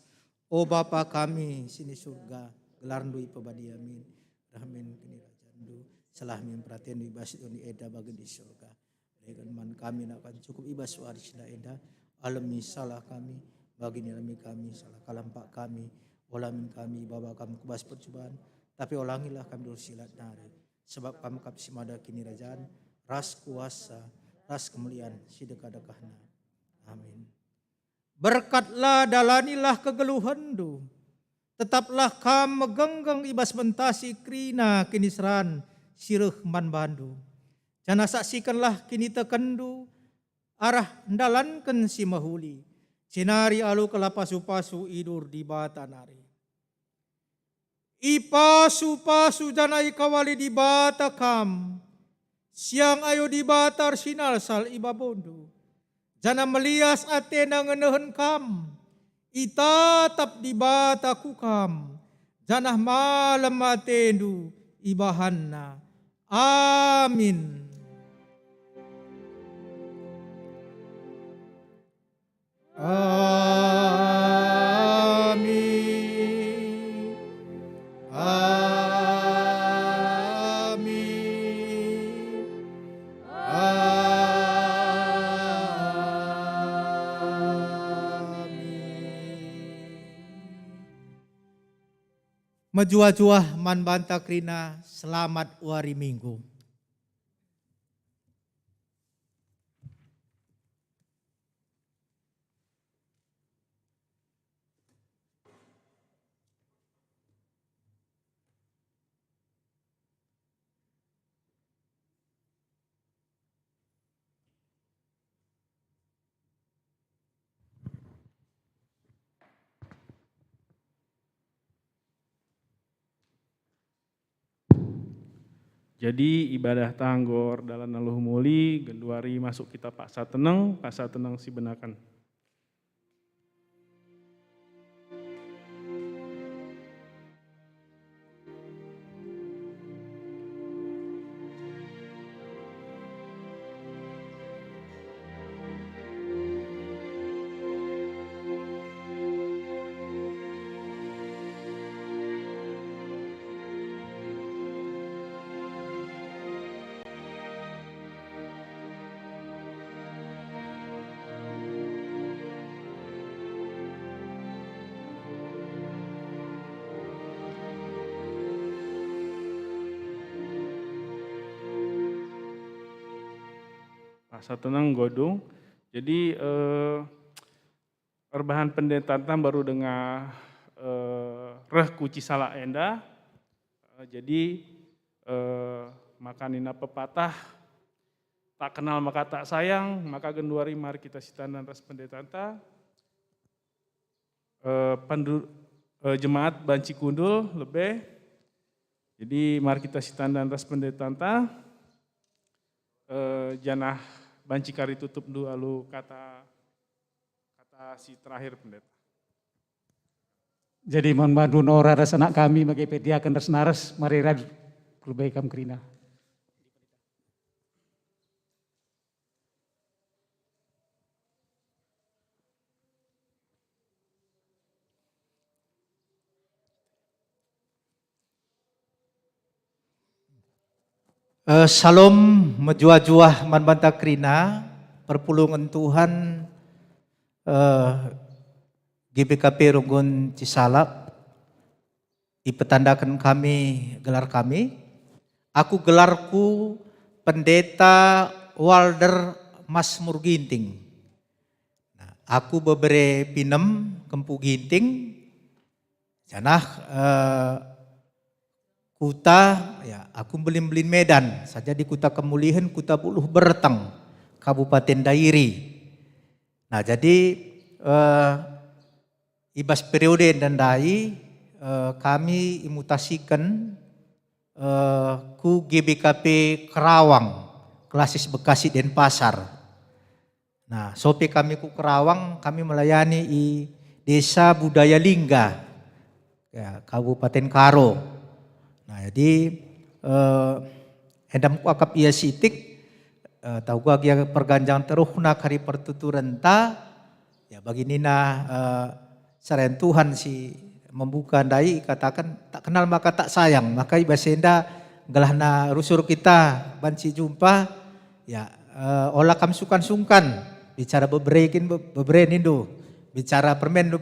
O Bapa kami si ni Surga, gelarNdu ipebadia min, reh min kinirajanNdu, seh min peratenNdu i bas doni enda bagi di Surga. Bereken man kami nakan cukup i bas wari si enda, alemi salah kami, bagi niremi kami salah kalampak kami, ola min kami ibaba Kam ku bas percuban, tapi olangilah kami dosa si lit nari, sebab Kam kap si mada kinirajan, ras kuasa, ras kemulian si dekah-dekahna. Amin. Berkatlah, dalanilah kegeluhenndu. Tetaplah kam megenggeng i bas bentasi kerina kiniseran si reh man bandu. Janah saksikenlah kinitekenndu arah ndalanken si mehuli, jenari alukenlah pasu-pasu i dur Dibata nari. Ipasu-pasu janah ikawali Dibata kam. Siang ayo Dibata ersinalsal i babondu, janah melias ateNa ngenehen kam. Itatap Dibata ku kam, janah malem atendu ibahanNa. Amin. Amin. Amin. Mejuah-juah man banta kerina, selamat wari Minggu. Jadi ibadah tanggor dalan naluh muli, genduari masuk kita paksa teneng, paksa teneng si benaken. Paksa teneng, godung. Jadi, eh, erbahan pendetanta baru denga, eh, reh ku Cisalak enda. Eh, jadi, eh, maka nina pepatah, "Tak kenal maka tak sayang," maka genduari mari kita sitandan ras pendetanta. Eh, pandu-, eh, jemaat banci kundul lebe. Jadi mari kita sitandan ras pendetanta, eh, janah banci kari tutupndu alu kata, kata si terakhir, Pendeta. Jadi man bandu Nora ras anak kami, bage pe diaken ras naras, mari radu ku lebe kam kerina. Eh, Salom, mejuah-juah man banta kerina, perpulungen Tuhan, eh, G B K P Runggun Cisalak, ipetandaken kami gelar kami. Aku gelarku Pendeta Walder Masmur Ginting. Nah, aku bebere pinem Kempu Ginting, janah, eh, kuta, ya, aku mbelin-mbelin Medan, saja di Kuta Kemulihen, Kuta Buluh Berteng, Kabupaten Dairi. Nah, jadi, eh, i bas periode enda ndai, eh, kami imutasiken, eh, ku G B K P Kerawang, Klasis Bekasi Denpasar. Nah, sope kami ku Kerawang, kami melayani i Desa Budaya Lingga, ya, Kabupaten Karo. Nah, jadi, eh, enda kuakap ia sitik, eh, tau gia perganjang teruhna kari pertuturenta, ya, bagi nina, eh, serayan Tuhan si membuka ndai, ikataken, "Tak kenal maka tak sayang." Maka i bas enda gelahna rusur kita banci jumpa, ya, eh, ola kam sungkan-sungkan bicara bebere kin be-, bebere nindu, bicara permen,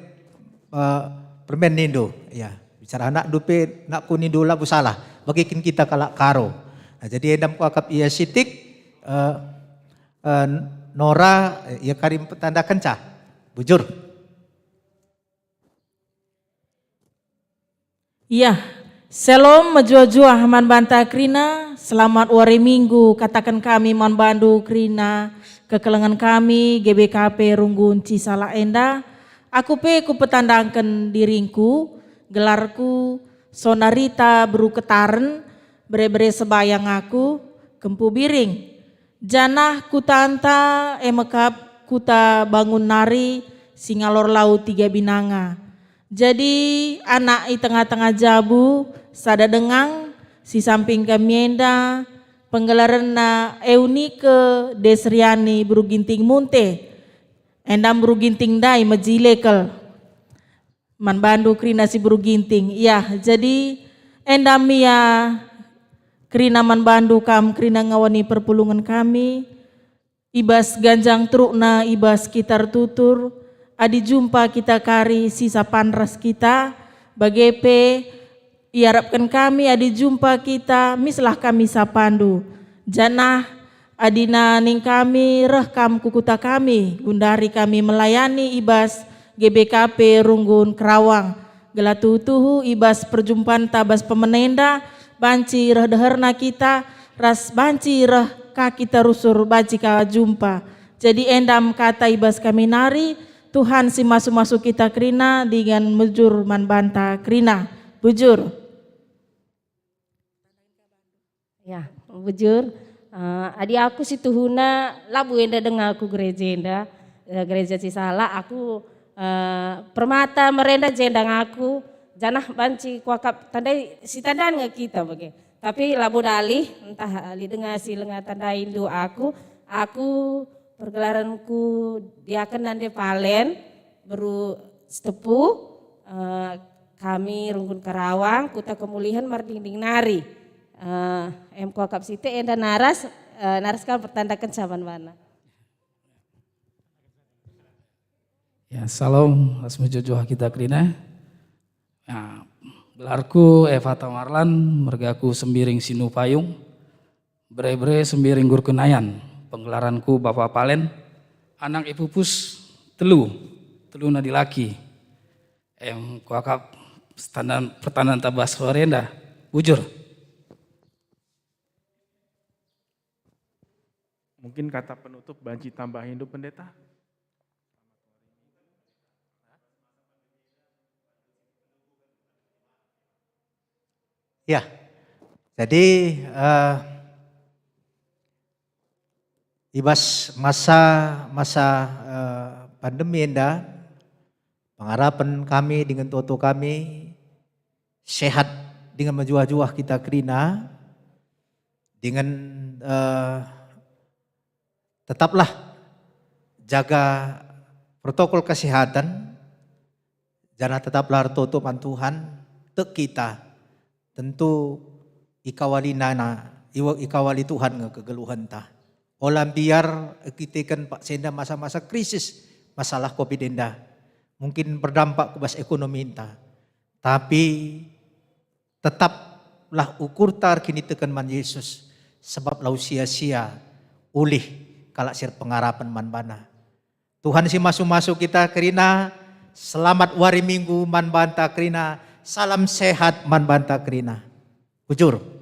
eh, permen nindu, ya, bicara anakndu pe nakku nindu, labo salah. Bage kin kita kalak Karo. Nah, jadi enda kuakap ia sitik, eh, eh, Nora, eh, ia kari petandakenca. Bujur. Iya, Salom, mejuah-juah man banta kerina, selamat wari Minggu kataken kami man bandu kerina, kekelengen kami G B K P Runggun Cisalak enda. Aku pe kupetandaken diringku, gelarku Sonarita Beru Ketaren, bere-bere Sebayang aku, Kempu Biring. Janah kutanta e mekap kuta bangun nari si ngalor lau Tiga Binanga. Jadi anak i tengah-tengah jabu, sada dengang, si samping kami enda, penggelarenna Eunike Desriani Beru Ginting Munte. Enda Beru Ginting ndai mejilekel. Man bandu kerina si Beru Ginting. Yah, jadi enda mia kerina man bandu kam kerina ngawani perpulungen kami. I bas ganjang terukna, i bas kita ertutur, adi jumpa kita kari sisa panras kita, bage pe Iarapken kami adi jumpa kita, mislah kami sapandu. Janah adina ning kami reh kam ku kuta kami, gundari kami melayani i bas G B K P Runggun Kerawang. Gelah tuhu-tuhu i bas perjumpanta bas pemena enda, banci reh deherna kita, ras banci reh ka kita rusur banci ka jumpa. Jadi endam kata i bas kami nari, Tuhan si masu-masu kita kerina dingen mujur man banta kerina. Bujur. Ya, bujur. Eh, adi aku situhuna labo enda denga aku gereja enda, eh, gereja Cisala, aku, eh, permata merenda jenda ngaku, janah banci kuakap tandai si tandan nge kita bage. Tapi labo dalih, ntah ali denga si lenga tandai ndu aku, aku pergelaranku diaken nande Palen, beru Sitepu, eh, kami Runggun Kerawang, Kuta Kemulihan, Mardingding nari. Eh, em kuakap sitik enda naras, eh, naras kam pertandaken saban bana. Ya, salam ras mejuah-juah kita kerina. Ya, gelarku Eva Tamarlan, mergaku Sembiring Sinupayung. Bere-bere Sembiring Gurkenayan, penggelaranku Bapa Palen, anak ipupus telu, teluna dilaki. Em kuakap pertanda-, pertandanta bas wari enda. Bujur. Mungkin kata penutup banci tambahindu, Pendeta? Ya, jadi, eh, i bas masa-masa, eh, pandemi enda, pengarapen kami dingen toto kami sehat dingen mejuah-juah kita kerina, dingen, eh, tetaplah jaga protokol kesehatan, janah tetaplah ertoto man Tuhan, tek kita, tentu ikawalina, iwa-, ikawali Tuhan nge kegeluhenta. Ola mbiar erkiteken paksa enda masa-masa krisis masalah covid enda. Mungkin berdampak ku bas ekonominta. Tapi tetaplah ukurta erkiniteken man Yesus, sebab lau sia-sia ulih kalak si erpengarapen man baNa. Tuhan si masu-masu kita kerina, selamat wari Minggu man banta kerina, salam sehat man banta kerina. Bujur.